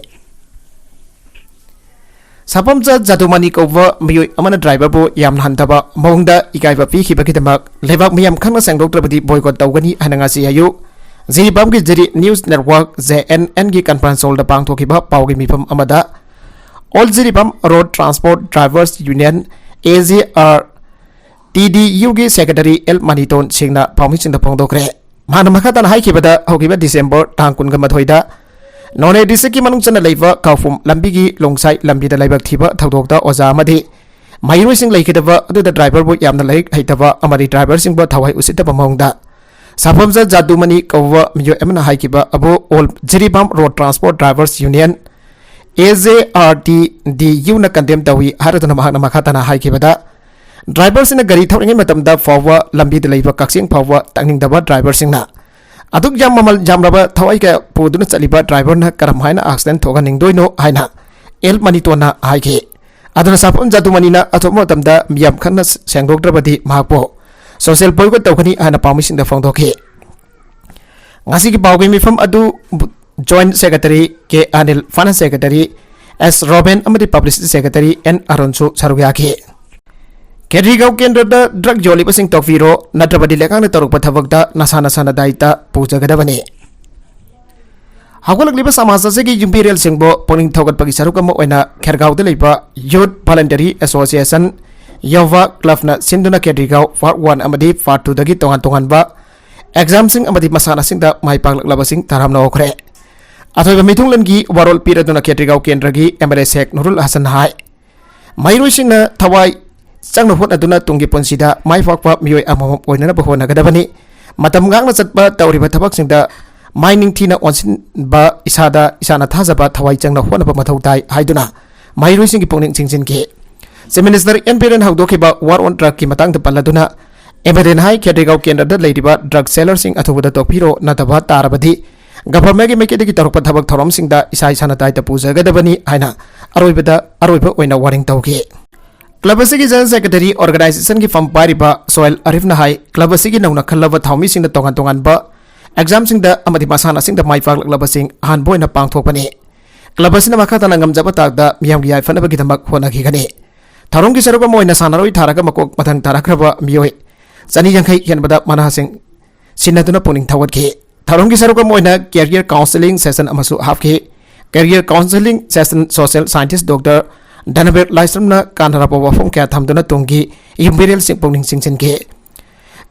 ꯁꯥꯐꯝꯖ ꯖꯥꯗꯨꯃꯅꯤ ꯀꯧꯕ ꯃꯤꯑꯣꯏ ꯑꯃꯅ ꯗ꯭ꯔꯥꯏꯚꯔꯕꯨ ꯌꯥꯝꯅ ꯍꯟꯊꯕ ꯃꯑꯣꯡꯗ ꯏꯀꯥꯏꯕ ꯄꯤꯈꯤꯕꯒꯤꯗꯃꯛ ꯂꯩꯕꯥꯛ ꯃꯤꯌꯥꯝ ꯈꯛꯅ ꯁꯦꯡꯗꯣꯛꯇ꯭ꯔꯕꯗꯤ ꯕꯣꯏꯀꯣꯠ ꯇꯧꯒꯅꯤ ꯍꯥꯏꯅ ꯉꯁꯤ ꯑꯌꯨꯛ ꯖꯤꯔꯤꯕꯥꯝꯒꯤ Jiri news network, J N ꯑꯦꯟꯒꯤ ꯀꯟꯐꯔꯦꯟꯁ ꯍꯣꯜꯗ ꯄꯥꯡꯊꯣꯛꯈꯤꯕ ꯄꯥꯎꯒꯤ ꯃꯤꯐꯝ ꯑꯃꯗ all Jiribam road transport drivers union, A J R T D ꯌꯨꯒꯤ ꯁꯦꯀ꯭ꯔꯦꯇꯔꯤ ꯑꯦꯜ ꯃꯅꯤꯇꯣꯟ ꯁꯤꯡꯅ ꯄꯥꯎꯃꯤꯁꯤꯡꯗ ꯐꯣꯡꯗꯣꯛꯈ꯭ꯔꯦ꯫ ꯃꯍꯥꯛꯅ ꯃꯈꯥ ꯇꯥꯅ ꯍꯥꯏꯈꯤꯕꯗ, ꯍꯧꯈꯤꯕ ꯗꯤꯁꯦꯝꯕꯔ ꯇꯥꯡ ꯀꯨꯟꯒ ꯃꯥꯊꯣꯏꯗ ꯅꯣꯅꯦ ꯗꯤꯁꯇ꯭ꯔꯤꯛꯀꯤ ꯃꯅꯨꯡ ꯆꯟꯅ ꯂꯩꯕ ꯀꯥꯎꯐꯨꯝ ꯂꯝꯕꯤꯒꯤ ꯂꯣꯡꯁꯥꯏ ꯂꯝꯕꯤꯗ ꯂꯥꯏꯕꯛ ꯊꯤꯕ ꯊꯧꯗꯣꯛꯇ ꯑꯣꯖꯥ ꯑꯃꯗꯤ ꯃꯍꯩꯔꯣꯏꯁꯤꯡ ꯂꯩꯈꯤꯗꯕ ꯑꯗꯨꯗ ꯗ꯭ꯔꯥꯏꯚꯔꯕꯨ ꯌꯥꯝꯅ ꯂꯥꯏꯔꯤꯛ ꯍꯩꯇꯕ ꯑꯃꯗꯤ ꯗ꯭ꯔꯥꯏꯚꯔꯁꯤꯡꯕꯨ ꯊꯋꯥꯏ ꯎꯁꯤꯠꯇꯕ ꯃꯑꯣꯡꯗ ꯁꯥꯐꯝꯖ ꯖꯥꯗꯨꯃꯅꯤ ꯀꯧꯕ ꯃꯤꯑꯣꯏ ꯑꯃꯅ ꯍꯥꯏꯈꯤꯕ ꯑꯕꯨ all Jiribam road transport drivers union, A J R T D ꯌꯨꯅ ꯀꯟꯗꯦꯝ ꯇꯧꯏ ꯍꯥꯏꯔꯗꯨꯅ ꯃꯍꯥꯛꯅ ꯃꯈꯥ ꯇꯥꯅ ꯍꯥꯏꯈꯤꯕꯗ, ꯗ꯭ꯔꯥꯏꯚꯔꯁꯤꯡꯅ ꯒꯥꯔꯤ ꯊꯧꯔꯤꯉꯩ ꯃꯇꯝꯗ ꯐꯥꯎꯕ ꯂꯝꯕꯤꯗ ꯂꯩꯕ ꯀꯛꯆꯤꯡ ꯐꯥꯎꯕ ꯇꯛꯅꯤꯡꯗꯕ ꯗ꯭ꯔꯥꯏꯚꯔꯁꯤꯡꯅ ꯑꯗꯨꯛ ꯌꯥꯝ ꯃꯃꯜ ꯌꯥꯝꯂꯕ ꯊꯋꯥꯏ ꯀꯌꯥ ꯄꯨꯗꯨꯅ ꯆꯠꯂꯤꯕ ꯗ꯭ꯔꯥꯏꯚꯔꯅ ꯀꯔꯝ ꯍꯥꯏꯅ ꯑꯦꯛꯁꯤꯗꯦꯟ ꯊꯣꯛꯍꯟꯅꯤꯡꯗꯣꯏꯅꯣ ꯍꯥꯏꯅ ꯑꯦꯜ ꯃꯅꯤꯇꯣꯟꯅ ꯍꯥꯏꯈꯤ꯫ ꯑꯗꯨꯅ ꯁꯥꯐꯝ ꯖꯥꯗꯨꯃꯅꯤꯅ ꯑꯊꯨꯕ ꯃꯇꯝꯗ ꯃꯤꯌꯥꯝ ꯈꯟꯅ ꯁꯦꯡꯗꯣꯛꯇ꯭ꯔꯕꯗꯤ ꯃꯍꯥꯛꯄꯨ ꯁꯣꯁꯤꯌꯦꯜ ꯕꯣꯏꯀꯣꯠ ꯇꯧꯒꯅꯤ ꯍꯥꯏꯅ ꯄꯥꯎꯃꯤꯁꯤꯡꯗ ꯐꯣꯡꯗꯣꯛꯈꯤ꯫ ꯉꯁꯤꯒꯤ ꯄꯥꯎꯒꯤ ꯃꯤꯐꯝ ꯑꯗꯨ ꯖꯣꯏꯟꯠ ꯁꯦꯀ꯭ꯔꯦꯇꯔꯤ ꯀꯦ ꯑꯅꯤꯜ, ꯐꯥꯏꯅꯥꯟꯁ ꯁꯦꯀ꯭ꯔꯦꯇꯔꯤ ꯑꯦꯁ ꯔꯣꯕꯦꯟ ꯑꯃꯗꯤ ꯄꯕ꯭ꯂꯤꯁꯤꯇꯤ ꯁꯦꯀ꯭ꯔꯦꯇꯔꯤ ꯑꯦꯟ ꯑꯔꯨꯟꯁꯨ ꯁꯔꯨꯛ ꯌꯥꯈꯤ꯫ ꯈꯦꯇ꯭ꯔꯤꯒꯥꯎ ꯀꯦꯟꯗ꯭ꯔꯗ ꯗ꯭ꯔꯒ ꯌꯣꯜꯂꯤꯕꯁꯤꯡ ꯇꯣꯛꯄꯤꯔꯣ, ꯅꯠꯇ꯭ꯔꯕꯗꯤ ꯂꯩꯉꯥꯛꯅ ꯇꯧꯔꯛꯄ ꯊꯕꯛꯇ ꯅꯁꯥ ꯅꯁꯥꯅ ꯗꯥꯏꯇ ꯄꯨꯖꯒꯗꯕꯅꯤ꯫ ꯍꯧꯒꯠꯂꯛꯂꯤꯕ ꯁꯃꯥꯖ ꯑꯁꯤꯒꯤ ꯌꯨꯝꯕꯤꯔꯦꯜꯁꯤꯡꯕꯨ ꯄꯨꯛꯅꯤꯡ ꯊꯧꯒꯠꯄꯒꯤ ꯁꯔꯨꯛ ꯑꯃ ꯑꯣꯏꯅ ꯈꯦꯔꯒꯥꯎꯗ ꯂꯩꯕ Youth Voluntary Association, ꯌꯣꯚꯥ ꯀ꯭ꯂꯕꯅ ꯁꯤꯟꯗꯨꯅ ꯈꯦꯇ꯭ꯔꯤꯒꯥꯎ Part One ꯑꯃꯗꯤ Part Twoꯗꯒꯤ ꯇꯣꯉꯥꯟ ꯇꯣꯉꯥꯟꯕ ꯑꯦꯛꯖꯥꯝꯁꯤꯡ ꯑꯃꯗꯤ ꯃꯁꯥꯟꯅꯁꯤꯡꯗ ꯃꯥꯏ ꯄꯥꯛꯂꯛꯂꯕꯁꯤꯡ ꯇꯔꯥꯝꯅ ꯍꯧꯈ꯭ꯔꯦ꯫ ꯑꯊꯣꯏꯕ ꯃꯤꯊꯨꯡꯂꯦꯟꯒꯤ ꯋꯥꯔꯣꯜ ꯄꯤꯔꯗꯨꯅ ꯈꯦꯇ꯭ꯔꯤꯒꯥꯎ ꯀꯦꯟꯗ꯭ꯔꯒꯤ MLA ꯁꯦꯈ ꯅꯨꯔꯨꯜ ꯍꯁꯟ ꯍꯥꯏ, ꯃꯍꯩꯔꯣꯏꯁꯤꯡꯅ ꯊꯋꯥꯏ ꯆꯪꯅ ꯍꯣꯠꯅꯗꯨꯅ ꯇꯨꯡꯒꯤ ꯄꯨꯟꯁꯤꯗ ꯃꯥꯏ ꯄꯥꯛꯄ ꯃꯤꯑꯣꯏ ꯑꯃꯃꯝ ꯑꯣꯏꯅꯅꯕ ꯍꯣꯠꯅꯒꯗꯕꯅꯤ꯫ ꯃꯇꯝ ꯉꯥꯛꯅ ꯆꯠꯄ ꯇꯧꯔꯤꯕ ꯊꯕꯛꯁꯤꯡꯗ ꯃꯥꯏ ꯅꯤꯡꯊꯤꯅ ꯑꯣꯟꯁꯤꯟꯕ, ꯏꯁꯥꯗ ꯏꯁꯥꯅ ꯊꯥꯖꯕ, ꯊꯋꯥꯏ ꯆꯪꯅ ꯍꯣꯠꯅꯕ ꯃꯊꯧ ꯇꯥꯏ ꯍꯥꯏꯗꯨꯅ ꯃꯍꯩꯔꯣꯏꯁꯤꯡꯒꯤ ꯄꯨꯛꯅꯤꯡ ꯆꯤꯡꯁꯤꯟꯈꯤ꯫ ꯆꯤꯐ ꯃꯤꯅꯤꯁꯇꯔ ꯑꯦꯟ ꯕꯤꯔꯦꯟ ꯍꯧꯗꯣꯛꯈꯤꯕ ꯋꯥꯔ ꯑꯣꯟ ꯗ꯭ꯔꯒꯀꯤ ꯃꯇꯥꯡꯗ ꯄꯜꯂꯗꯨꯅ, ꯑꯦꯝ ꯑꯦꯜ ꯑꯦꯅ ꯍꯥꯏ, ꯈꯦꯇ꯭ꯔꯤꯒꯥꯎ ꯀꯦꯟꯗ꯭ꯔꯗ ꯂꯩꯔꯤꯕ ꯗ꯭ꯔꯒ ꯁꯦꯂꯔꯁꯤꯡ ꯑꯊꯨꯕꯗ ꯇꯣꯛꯄꯤꯔꯣ, ꯅꯠꯇꯕ ꯇꯥꯔꯕꯗꯤ ꯒꯚꯔꯟꯃꯦꯟꯒꯤ ꯃꯥꯏꯀꯩꯗꯒꯤ ꯇꯧꯔꯛꯄ ꯊꯕꯛ ꯊꯧꯔꯝꯁꯤꯡꯗ ꯏꯁꯥ ꯏꯁꯥꯅ ꯗꯥꯏꯇ ꯄꯨꯖꯒꯗꯕꯅꯤ ꯍꯥꯏꯅ ꯑꯔꯣꯏꯕꯗ, ꯑꯔꯣꯏꯕ ꯑꯣꯏꯅ ꯋꯥꯔꯅꯤꯡ ꯇꯧꯈꯤ꯫ ꯀ꯭ꯂꯕ ꯑꯁꯤꯒꯤ ꯖꯦꯅꯔꯦꯜ ꯁꯦꯀ꯭ꯔꯦꯇꯔꯤ ꯑꯣꯔꯒꯅꯥꯏꯖꯦꯁꯟꯒꯤ ꯐꯝ ꯄꯥꯏꯔꯤꯕ ꯁꯣꯍꯦꯜ ꯑꯔꯤꯐꯅ ꯍꯥꯏ, ꯀ꯭ꯂꯕ ꯑꯁꯤꯒꯤ ꯅꯧꯅ ꯈꯜꯂꯕ ꯊꯧꯃꯤꯁꯤꯡꯅ ꯇꯣꯉꯥꯟ ꯇꯣꯉꯥꯟꯕ ꯑꯦꯛꯖꯥꯝꯁꯤꯡꯗ ꯑꯃꯗꯤ ꯃꯁꯥꯟꯅꯁꯤꯡꯗ ꯃꯥꯏ ꯄꯥꯛꯂꯛꯂꯕꯁꯤꯡ ꯑꯍꯥꯟꯕ ꯑꯣꯏꯅ ꯄꯥꯡꯊꯣꯛꯄꯅꯤ꯫ ꯀ꯭ꯂꯕ ꯑꯁꯤꯅ ꯃꯈꯥ ꯇꯥꯅ ꯉꯝꯖꯕ ꯊꯥꯛꯇ ꯃꯤꯌꯥꯝꯒꯤ ꯌꯥꯏꯐꯅꯕꯒꯤꯗꯃꯛ ꯍꯣꯠꯅꯈꯤꯒꯅꯤ꯫ ꯊꯧꯔꯝꯒꯤ ꯁꯔꯨꯛ ꯑꯃ ꯑꯣꯏꯅ ꯁꯥꯟꯅꯔꯣꯏ ꯊꯥꯔꯒ ꯃꯀꯣꯛ ꯃꯊꯪ ꯊꯥꯔꯛꯈ꯭ꯔꯕ ꯃꯤꯑꯣꯏ ꯆꯅꯤ ꯌꯥꯡꯈꯩ ꯍꯦꯟꯕꯗ ꯃꯅꯥꯁꯤꯡ ꯁꯤꯟꯅꯗꯨꯅ ꯄꯨꯛꯅꯤꯡ ꯊꯧꯒꯠꯈꯤ꯫ ꯊꯧꯔꯝꯒꯤ ꯁꯔꯨꯛ ꯑꯃ ꯑꯣꯏꯅ career counselling session ꯑꯃꯁꯨ ꯍꯥꯞꯈꯤ꯫ Career counselling session social scientist Doctor ꯙꯅꯕꯤꯔ ꯂꯥꯏꯁ꯭ꯔꯝꯅ ꯀꯥꯟꯅꯔꯕ ꯋꯥꯐꯝ ꯀꯌꯥ ꯊꯝꯗꯨꯅ ꯇꯨꯡꯒꯤ ꯌꯨꯝꯕꯤꯔꯦꯜꯁꯤꯡ ꯄꯨꯛꯅꯤꯡ ꯆꯤꯡꯁꯤꯟꯈꯤ꯫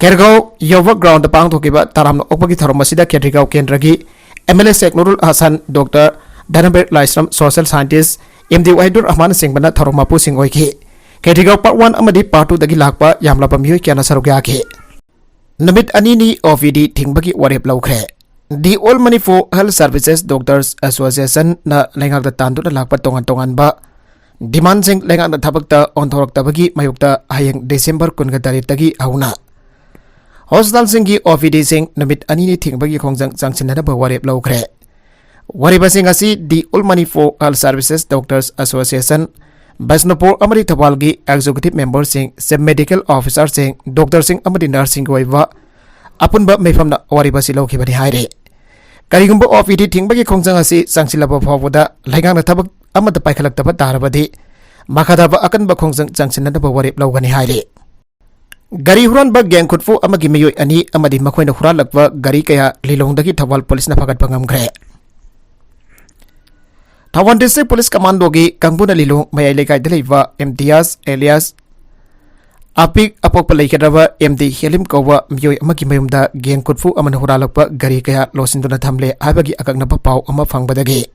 ꯈꯦꯔꯒꯥꯎ ꯌꯣꯒ ꯒ꯭ꯔꯥꯎꯟꯗ ꯄꯥꯡꯊꯣꯛꯈꯤꯕ ꯇꯔꯥꯝꯅ ꯑꯣꯛꯄꯒꯤ ꯊꯧꯔꯝ ꯑꯁꯤꯗ ꯈꯦꯇ꯭ꯔꯤꯒꯥꯎ ꯀꯦꯟꯗ꯭ꯔꯒꯤ MLA ꯁꯦꯈ ꯅꯨꯔꯨꯜ ꯍꯁꯟ, ꯗꯣꯛꯇꯔ ꯙꯅꯕꯤꯔ ꯂꯥꯏꯁ꯭ꯔꯝ, social scientist M D Wahidur ꯔꯍꯃꯥꯟꯅꯆꯤꯡꯕꯅ ꯊꯧꯔꯝ ꯃꯄꯨꯁꯤꯡ ꯑꯣꯏꯈꯤ꯫ ꯈꯦꯇ꯭ꯔꯤꯒꯥꯎ Part One ꯑꯃꯗꯤ Part Twoꯗꯒꯤ ꯂꯥꯛꯄ ꯌꯥꯝꯂꯕ ꯃꯤꯑꯣꯏ ꯀꯌꯥꯅ ꯁꯔꯨꯛ ꯌꯥꯈꯤ꯫ ꯅꯨꯃꯤꯠ ꯑꯅꯤꯅꯤ ꯑꯣ ꯄꯤ ꯗꯤ ꯊꯤꯡꯕꯒꯤ ꯋꯥꯔꯦꯞ ꯂꯧꯈ꯭ꯔꯦ꯫ The All Manipur Health Services Doctors Associationꯅ ꯂꯩꯉꯥꯛꯇ ꯇꯥꯟꯗꯨꯅ ꯂꯥꯛꯄ ꯇꯣꯉꯥꯟ ꯇꯣꯉꯥꯟꯕ ꯗꯤꯃꯥꯟꯁꯤꯡ ꯂꯩꯉꯥꯛꯅ ꯊꯕꯛꯇ ꯑꯣꯟꯊꯣꯔꯛꯇꯕꯒꯤ ꯃꯥꯌꯣꯛꯇ ꯍꯌꯦꯡ ꯗꯤꯁꯦꯝꯕꯔ ꯀꯨꯟꯒ ꯇꯔꯦꯠꯇꯒꯤ ꯍꯧꯅ ꯍꯣꯁꯄꯤꯇꯥꯜꯁꯤꯡꯒꯤ ꯑꯣ ꯄꯤ ꯗꯤꯁꯤꯡ ꯅꯨꯃꯤꯠ ꯑꯅꯤꯅꯤ ꯊꯤꯡꯕꯒꯤ ꯈꯣꯡꯖꯪ ꯆꯪꯁꯤꯟꯅꯅꯕ ꯋꯥꯔꯦꯞ ꯂꯧꯈ꯭ꯔꯦ꯫ ꯋꯥꯔꯦꯞ ꯑꯁꯤꯡ ꯑꯁꯤ The All Manipur Health Services Doctors Association, Bishnupur ꯑꯃꯗꯤ ꯊꯧꯕꯥꯜꯒꯤ executive memberꯁꯤꯡ, chief medical officerꯁꯤꯡ, ꯗꯣꯛꯇꯔꯁꯤꯡ ꯑꯃꯗꯤ ꯅꯔꯁꯁꯤꯡꯒꯤ ꯑꯣꯏꯕ ꯑꯄꯨꯟꯕ ꯃꯤꯐꯝꯅ ꯋꯥꯔꯦꯞ ꯑꯁꯤ ꯂꯧꯈꯤꯕꯅꯤ ꯍꯥꯏꯔꯤ꯫ ꯀꯔꯤꯒꯨꯝꯕ ꯑꯣ ꯄꯤ ꯗꯤ ꯊꯤꯡꯕꯒꯤ ꯈꯣꯡꯖꯪ ꯑꯁꯤ ꯆꯪꯁꯤꯜꯂꯕ ꯐꯥꯎꯕꯗ ꯂꯩꯉꯥꯛꯅ ꯊꯕꯛ ꯑꯃꯠꯇ ꯄꯥꯏꯈꯠꯂꯛꯇꯕ ꯇꯥꯔꯕꯗꯤ, ꯃꯈꯥ ꯇꯥꯕ ꯑꯀꯟꯕ ꯈꯣꯡꯖꯪ ꯆꯪꯁꯤꯟꯅꯅꯕ ꯋꯥꯔꯦꯞ ꯂꯧꯒꯅꯤ ꯍꯥꯏꯔꯤ꯫ ꯒꯥꯔꯤ ꯍꯨꯔꯥꯟꯕ ꯒꯦꯡ ꯈꯨꯠꯐꯨ ꯑꯃꯒꯤ ꯃꯤꯑꯣꯏ ꯑꯅꯤ ꯑꯃꯗꯤ ꯃꯈꯣꯏꯅ ꯍꯨꯔꯥꯜꯂꯛꯄ ꯒꯥꯔꯤ ꯀꯌꯥ ꯂꯤꯂꯣꯡꯗꯒꯤ ꯊꯧꯕꯥꯜ ꯄꯨꯂꯤꯁꯅ ꯐꯥꯒꯠꯄ ꯉꯝꯈ꯭ꯔꯦ꯫ ꯊꯧꯕꯥꯜ ꯗꯤꯁꯇ꯭ꯔꯤꯛ ꯄꯨꯂꯤꯁ ꯀꯃꯥꯟꯗꯣꯒꯤ ꯀꯥꯡꯕꯨꯅ ꯂꯤꯂꯣꯡ ꯃꯌꯥꯏ ꯂꯩꯀꯥꯏꯗ ꯂꯩꯕ ꯏꯝꯇꯤꯌꯥꯖ ꯑꯦꯂꯤꯌꯥꯁ ꯑꯄꯤꯛ ꯑꯄꯣꯛꯄ ꯂꯩꯈꯤꯗ꯭ꯔꯕ ꯑꯦꯝ ꯗꯤ ꯍꯦꯂꯤꯝ ꯀꯧꯕ ꯃꯤꯑꯣꯏ ꯑꯃꯒꯤ ꯃꯌꯨꯝꯗ ꯒꯦꯡ ꯈꯨꯠꯐꯨ ꯑꯃꯅ ꯍꯨꯔꯥꯜꯂꯛꯄ ꯒꯥꯔꯤ ꯀꯌꯥ ꯂꯣꯠꯁꯤꯟꯗꯨꯅ ꯊꯝꯂꯦ ꯍꯥꯏꯕꯒꯤ ꯑꯀꯛꯅꯕ ꯄꯥꯎ ꯑꯃ ꯐꯪꯕꯗꯒꯤ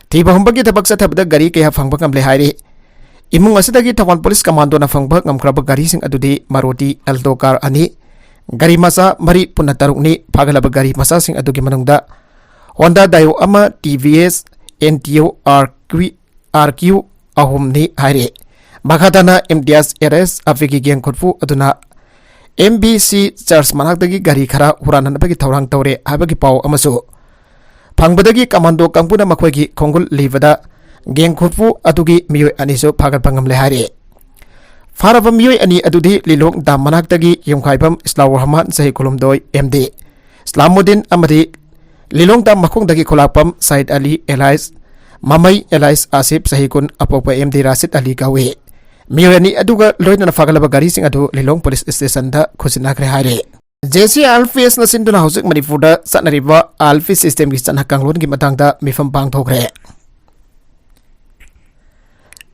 ꯊꯤꯕ ꯍꯨꯝꯕꯒꯤ ꯊꯕꯛ ꯆꯠꯊꯕꯗ ꯒꯥꯔꯤ ꯀꯌꯥ ꯐꯪꯕ ꯉꯝꯂꯦ ꯍꯥꯏꯔꯤ꯫ ꯏꯃꯨꯡ ꯑꯁꯤꯗꯒꯤ ꯊꯧꯕꯥꯜ ꯄꯨꯂꯤꯁ ꯀꯃꯥꯟꯗꯣꯅ ꯐꯪꯕ ꯉꯝꯈ꯭ꯔꯕ ꯒꯥꯔꯤꯁꯤꯡ ꯑꯗꯨꯗꯤ ꯃꯥꯔꯨꯇꯤ ꯑꯦꯜꯇꯣ ꯀꯥꯔ ꯑꯅꯤ, ꯒꯥꯔꯤ ꯃꯆꯥ ꯃꯔꯤ ꯄꯨꯟꯅ ꯇꯔꯨꯛꯅꯤ꯫ ꯐꯥꯒꯠꯂꯕ ꯒꯥꯔꯤ ꯃꯆꯥꯁꯤꯡ ꯑꯗꯨꯒꯤ ꯃꯅꯨꯡꯗ ꯍꯣꯟꯗꯥ ꯗꯥꯏꯑꯣ ꯑꯃ, T V S N T O R Q, R Q ꯑꯍꯨꯝꯅꯤ ꯍꯥꯏꯔꯤ꯫ ꯃꯈꯥ ꯇꯥꯅ ꯏꯝꯇꯤꯌꯥꯖ ꯑꯦꯔꯦꯁ ꯑꯐꯤꯒꯤ ꯒꯦꯡ ꯈꯨꯠꯐꯨ ꯑꯗꯨꯅ ꯑꯦꯝ ꯕꯤ ꯁꯤ ꯆꯔꯆ ꯃꯅꯥꯛꯇꯒꯤ ꯒꯥꯔꯤ ꯈꯔ ꯍꯨꯔꯥꯟꯅꯅꯕꯒꯤ ꯊꯧꯔꯥꯡ ꯇꯧꯔꯦ ꯍꯥꯏꯕꯒꯤ ꯄꯥꯎ ꯑꯃꯁꯨ ꯐꯪꯕꯗꯒꯤ ꯀꯃꯥꯟꯗꯣ ꯀꯥꯡꯕꯨꯅ ꯃꯈꯣꯏꯒꯤ ꯈꯣꯡꯒꯨꯜ ꯂꯤꯕꯗ ꯒꯦꯡ ꯈꯨꯠꯐꯨ ꯑꯗꯨꯒꯤ ꯃꯤꯑꯣꯏ ꯑꯅꯤꯁꯨ ꯐꯥꯒꯠꯄ ꯉꯝꯂꯦ ꯍꯥꯏꯔꯤ꯫ ꯐꯥꯔꯕ ꯃꯤꯑꯣꯏ ꯑꯅꯤ ꯑꯗꯨꯗꯤ ꯂꯤꯂꯣꯡ ꯗꯥꯝ ꯃꯅꯥꯛꯇꯒꯤ ꯌꯨꯝꯈꯥꯏꯕꯝ ꯏꯁꯂꯥꯎ ꯔꯍꯃꯥꯟ, ꯆꯍꯤ ꯀꯨꯟꯍꯨꯝꯗꯣꯏ, ꯑꯦꯝ ꯗꯤ ꯏꯁꯂꯥꯃꯨꯗꯤꯟ ꯑꯃꯗꯤ ꯂꯤꯂꯣꯡ ꯗꯥꯝ ꯃꯈꯣꯡꯗꯒꯤ ꯈꯨꯂꯥꯛꯄꯝ ꯁꯥꯏꯗ ꯑꯂꯤ ꯑꯦꯂꯥꯏꯁ ꯃꯃꯩ ꯑꯦꯂꯥꯏꯁ ꯑꯥꯁꯤꯐ, ꯆꯍꯤ ꯀꯨꯟ, ꯑꯄꯣꯛꯄ ꯑꯦꯝ ꯗꯤ ꯔꯥꯁꯤꯗ ꯑꯂꯤ ꯀꯧꯏ꯫ ꯃꯤꯑꯣꯏ ꯑꯅꯤ ꯑꯗꯨꯒ ꯂꯣꯏꯅꯅ ꯐꯥꯒꯠꯂꯕ ꯒꯥꯔꯤꯁꯤꯡ ꯑꯗꯨ ꯂꯤꯂꯣꯡ ꯄꯨꯂꯤꯁ ꯁ꯭ꯇꯦꯁꯟꯗ ꯈꯨꯠꯁꯤꯟꯅꯈ꯭ꯔꯦ ꯍꯥꯏꯔꯦ꯫ J C I L P ꯑꯦꯁꯅ ꯁꯤꯟꯗꯨꯅ ꯍꯧꯖꯤꯛ ꯃꯅꯤꯄꯨꯔꯗ ꯆꯠꯅꯔꯤꯕ ꯑꯥꯏ ꯑꯦꯜ ꯄꯤ ꯁꯤꯁꯇꯦꯝꯒꯤ ꯆꯠꯅ ꯀꯥꯡꯂꯣꯟꯒꯤ ꯃꯇꯥꯡꯗ ꯃꯤꯐꯝ ꯄꯥꯡꯊꯣꯛꯈ꯭ꯔꯦ꯫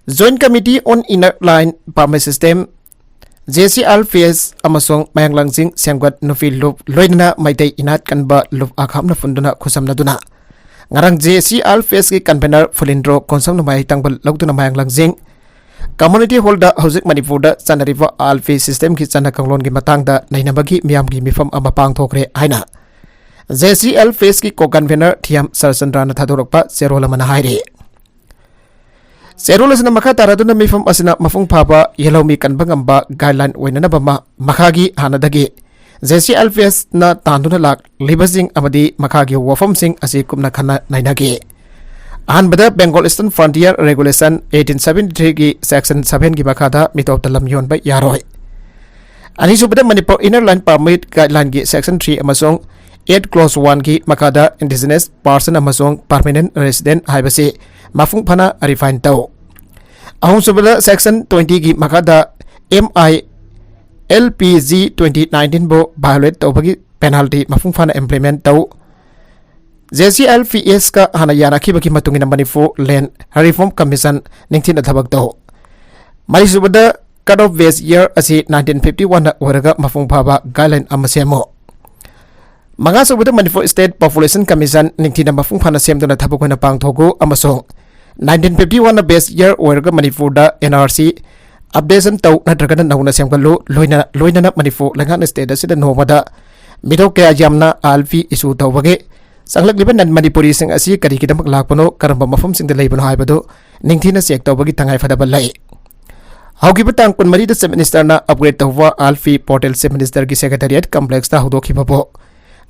Joint Committee on Inner Line Permit System, J C I L P S ꯑꯃꯁꯨꯡ ꯃꯌꯥꯡꯂꯥꯡꯖꯤꯡ ꯁꯦꯝꯒꯠ ꯅꯨꯄꯤ ꯂꯨꯞ ꯂꯣꯏꯅꯅ ꯃꯩꯇꯩ ꯏꯅꯥꯠ ꯀꯟꯕ ꯂꯨꯞ ꯑꯈꯥꯝꯅ ꯄꯨꯟꯗꯨꯅ ꯈꯨꯠꯁꯝꯅꯗꯨꯅ ꯉꯔꯥꯡ J C I L P ꯑꯦꯁꯀꯤ convener ꯐꯨꯂꯤꯟꯗ꯭ꯔꯣ ꯀꯣꯟꯁꯝꯅ ꯃꯍꯩ ꯇꯪꯕ ꯂꯧꯗꯨꯅ ꯃꯌꯥꯡꯂꯥꯡꯖꯤꯡ ꯀꯝꯃꯨꯅꯤꯇꯤ ꯍꯣꯜꯗ ꯍꯧꯖꯤꯛ ꯃꯅꯤꯄꯨꯔꯗ ꯆꯠꯅꯔꯤꯕ ꯑꯥꯏ ꯑꯦꯜ ꯄꯤ ꯁꯤꯁꯇꯦꯝꯒꯤ ꯆꯠꯅ ꯀꯥꯡꯂꯣꯟꯒꯤ ꯃꯇꯥꯡꯗ ꯅꯩꯅꯕꯒꯤ ꯃꯤꯌꯥꯝꯒꯤ ꯃꯤꯐꯝ ꯑꯃ ꯄꯥꯡꯊꯣꯛꯈ꯭ꯔꯦ ꯍꯥꯏꯅ ꯖꯦ ꯁꯤ ꯑꯦꯜ ꯄꯤ ꯑꯦꯁꯀꯤ ꯀꯣ ꯀꯟꯚꯦꯅꯔ ꯊꯤꯌꯥꯝ ꯁꯔꯆꯟꯗ꯭ꯔꯅ ꯊꯥꯗꯣꯔꯛꯄ ꯆꯦꯔꯣꯜ ꯑꯃꯅ ꯍꯥꯏꯔꯤ꯫ ꯆꯦꯔꯣꯜ ꯑꯁꯤꯅ ꯃꯈꯥ ꯇꯥꯔꯗꯨꯅ ꯃꯤꯐꯝ ꯑꯁꯤꯅ ꯃꯄꯨꯡ ꯐꯥꯕ ꯌꯦꯜꯍꯧꯃꯤ ꯀꯟꯕ ꯉꯝꯕ ꯒꯥꯏꯗꯂꯥꯏꯟ ꯑꯣꯏꯅꯅꯕ ꯃ-, ꯃꯈꯥꯒꯤ ꯍꯥꯟꯅꯗꯒꯤ ꯖꯦ ꯁꯤ ꯑꯦꯜ ꯄꯤ ꯑꯦꯁꯅ ꯇꯥꯟꯗꯨꯅ ꯂꯥꯛꯂꯤꯕꯁꯤꯡ ꯑꯃꯗꯤ ꯃꯈꯥꯒꯤ ꯋꯥꯐꯝꯁꯤꯡ ꯑꯁꯤ ꯀꯨꯞꯅ ꯈꯟꯅ ꯅꯩꯅꯈꯤ꯫ ꯑꯍꯥꯟꯕꯗ, Bengal Eastern Frontier Regulation eighteen seventy-three ꯒꯤ section seven ꯒꯤ ꯃꯈꯥꯗ ꯃꯤꯇꯣꯞꯇ ꯂꯝ ꯌꯣꯟꯕ ꯌꯥꯔꯣꯏ꯫ ꯑꯅꯤꯁꯨꯕꯗ, Manipur Inner Line Permit Guideline ꯒꯤ section three ꯑꯃꯁꯨꯡ eight clause one ꯒꯤ ꯃꯈꯥꯗ indigenous person ꯑꯃꯁꯨꯡ permanent resident ꯍꯥꯏꯕꯁꯤ ꯃꯄꯨꯡ ꯐꯥꯅ refine ꯇꯧ꯫ ꯑꯍꯨꯝꯁꯨꯕꯗ, Section twenty ꯒꯤ ꯃꯈꯥꯗ M I L P G twenty nineteen ꯕꯨ violate ꯇꯧꯕꯒꯤ penalty ꯃꯄꯨꯡ ꯐꯥꯅ implement ꯇꯧ꯫ J C L P S ꯀ ꯍꯥꯟꯅ ꯌꯥꯅꯈꯤꯕꯒꯤ ꯃꯇꯨꯡ ꯏꯟꯅ ꯃꯅꯤꯄꯨꯔ Land Reform Commission ꯅꯤꯡꯊꯤꯅ ꯊꯕꯛ ꯇꯧ꯫ ꯃꯔꯤꯁꯨꯕꯗ, cut off base year ꯑꯁꯤ nineteen fifty one ꯑꯣꯏꯔꯒ ꯃꯄꯨꯡ ꯐꯥꯕ guideline ꯑꯃ ꯁꯦꯝꯃꯨ꯫ ꯃꯉꯥꯁꯨꯕꯗ, ꯃꯅꯤꯄꯨꯔ State Population Commission ꯅꯤꯡꯊꯤꯅ ꯃꯄꯨꯡ ꯐꯥꯅ ꯁꯦꯝꯗꯨꯅ ꯊꯕꯛ ꯑꯣꯏꯅ ꯄꯥꯡꯊꯣꯛꯎ ꯑꯃꯁꯨꯡ nineteen fifty one base year ꯑꯣꯏꯔꯒ ꯃꯅꯤꯄꯨꯔꯗ N R C updation ꯇꯧ ꯅꯠꯇ꯭ꯔꯒꯅ ꯅꯧꯅ ꯁꯦꯝꯒꯠꯂꯨ꯫ ꯂꯣꯏꯅ-, ꯂꯣꯏꯅꯅ ꯃꯅꯤꯄꯨꯔ ꯂꯩꯉꯥꯛꯅ state ꯑꯁꯤꯗ ꯅꯣꯡꯃꯗ ꯃꯤꯊꯧ ꯀꯌꯥ ꯌꯥꯝꯅ I L P issue ꯇꯧꯕꯒꯦ꯫ ꯆꯪꯂꯛꯂꯤꯕ non ꯃꯅꯤꯄꯨꯔꯤꯁꯤꯡ ꯑꯁꯤ ꯀꯔꯤꯒꯤꯗꯃꯛ ꯂꯥꯛꯄꯅꯣ, ꯀꯔꯝꯕ ꯃꯐꯝꯁꯤꯡꯗ ꯂꯩꯕꯅꯣ ꯍꯥꯏꯕꯗꯨ ꯅꯤꯡꯊꯤꯅ check ꯇꯧꯕꯒꯤ ꯇꯉꯥꯏ ꯐꯗꯕ ꯂꯩ꯫ ꯍꯧꯈꯤꯕ ꯇꯥꯡ ꯀꯨꯟꯃꯔꯤꯗ Chief Minister ꯅ upgrade ꯇꯧꯕ I L P portal Chief Minister ꯒꯤ Secretariat Complex ꯇ ꯍꯧꯗꯣꯛꯈꯤꯕꯕꯨ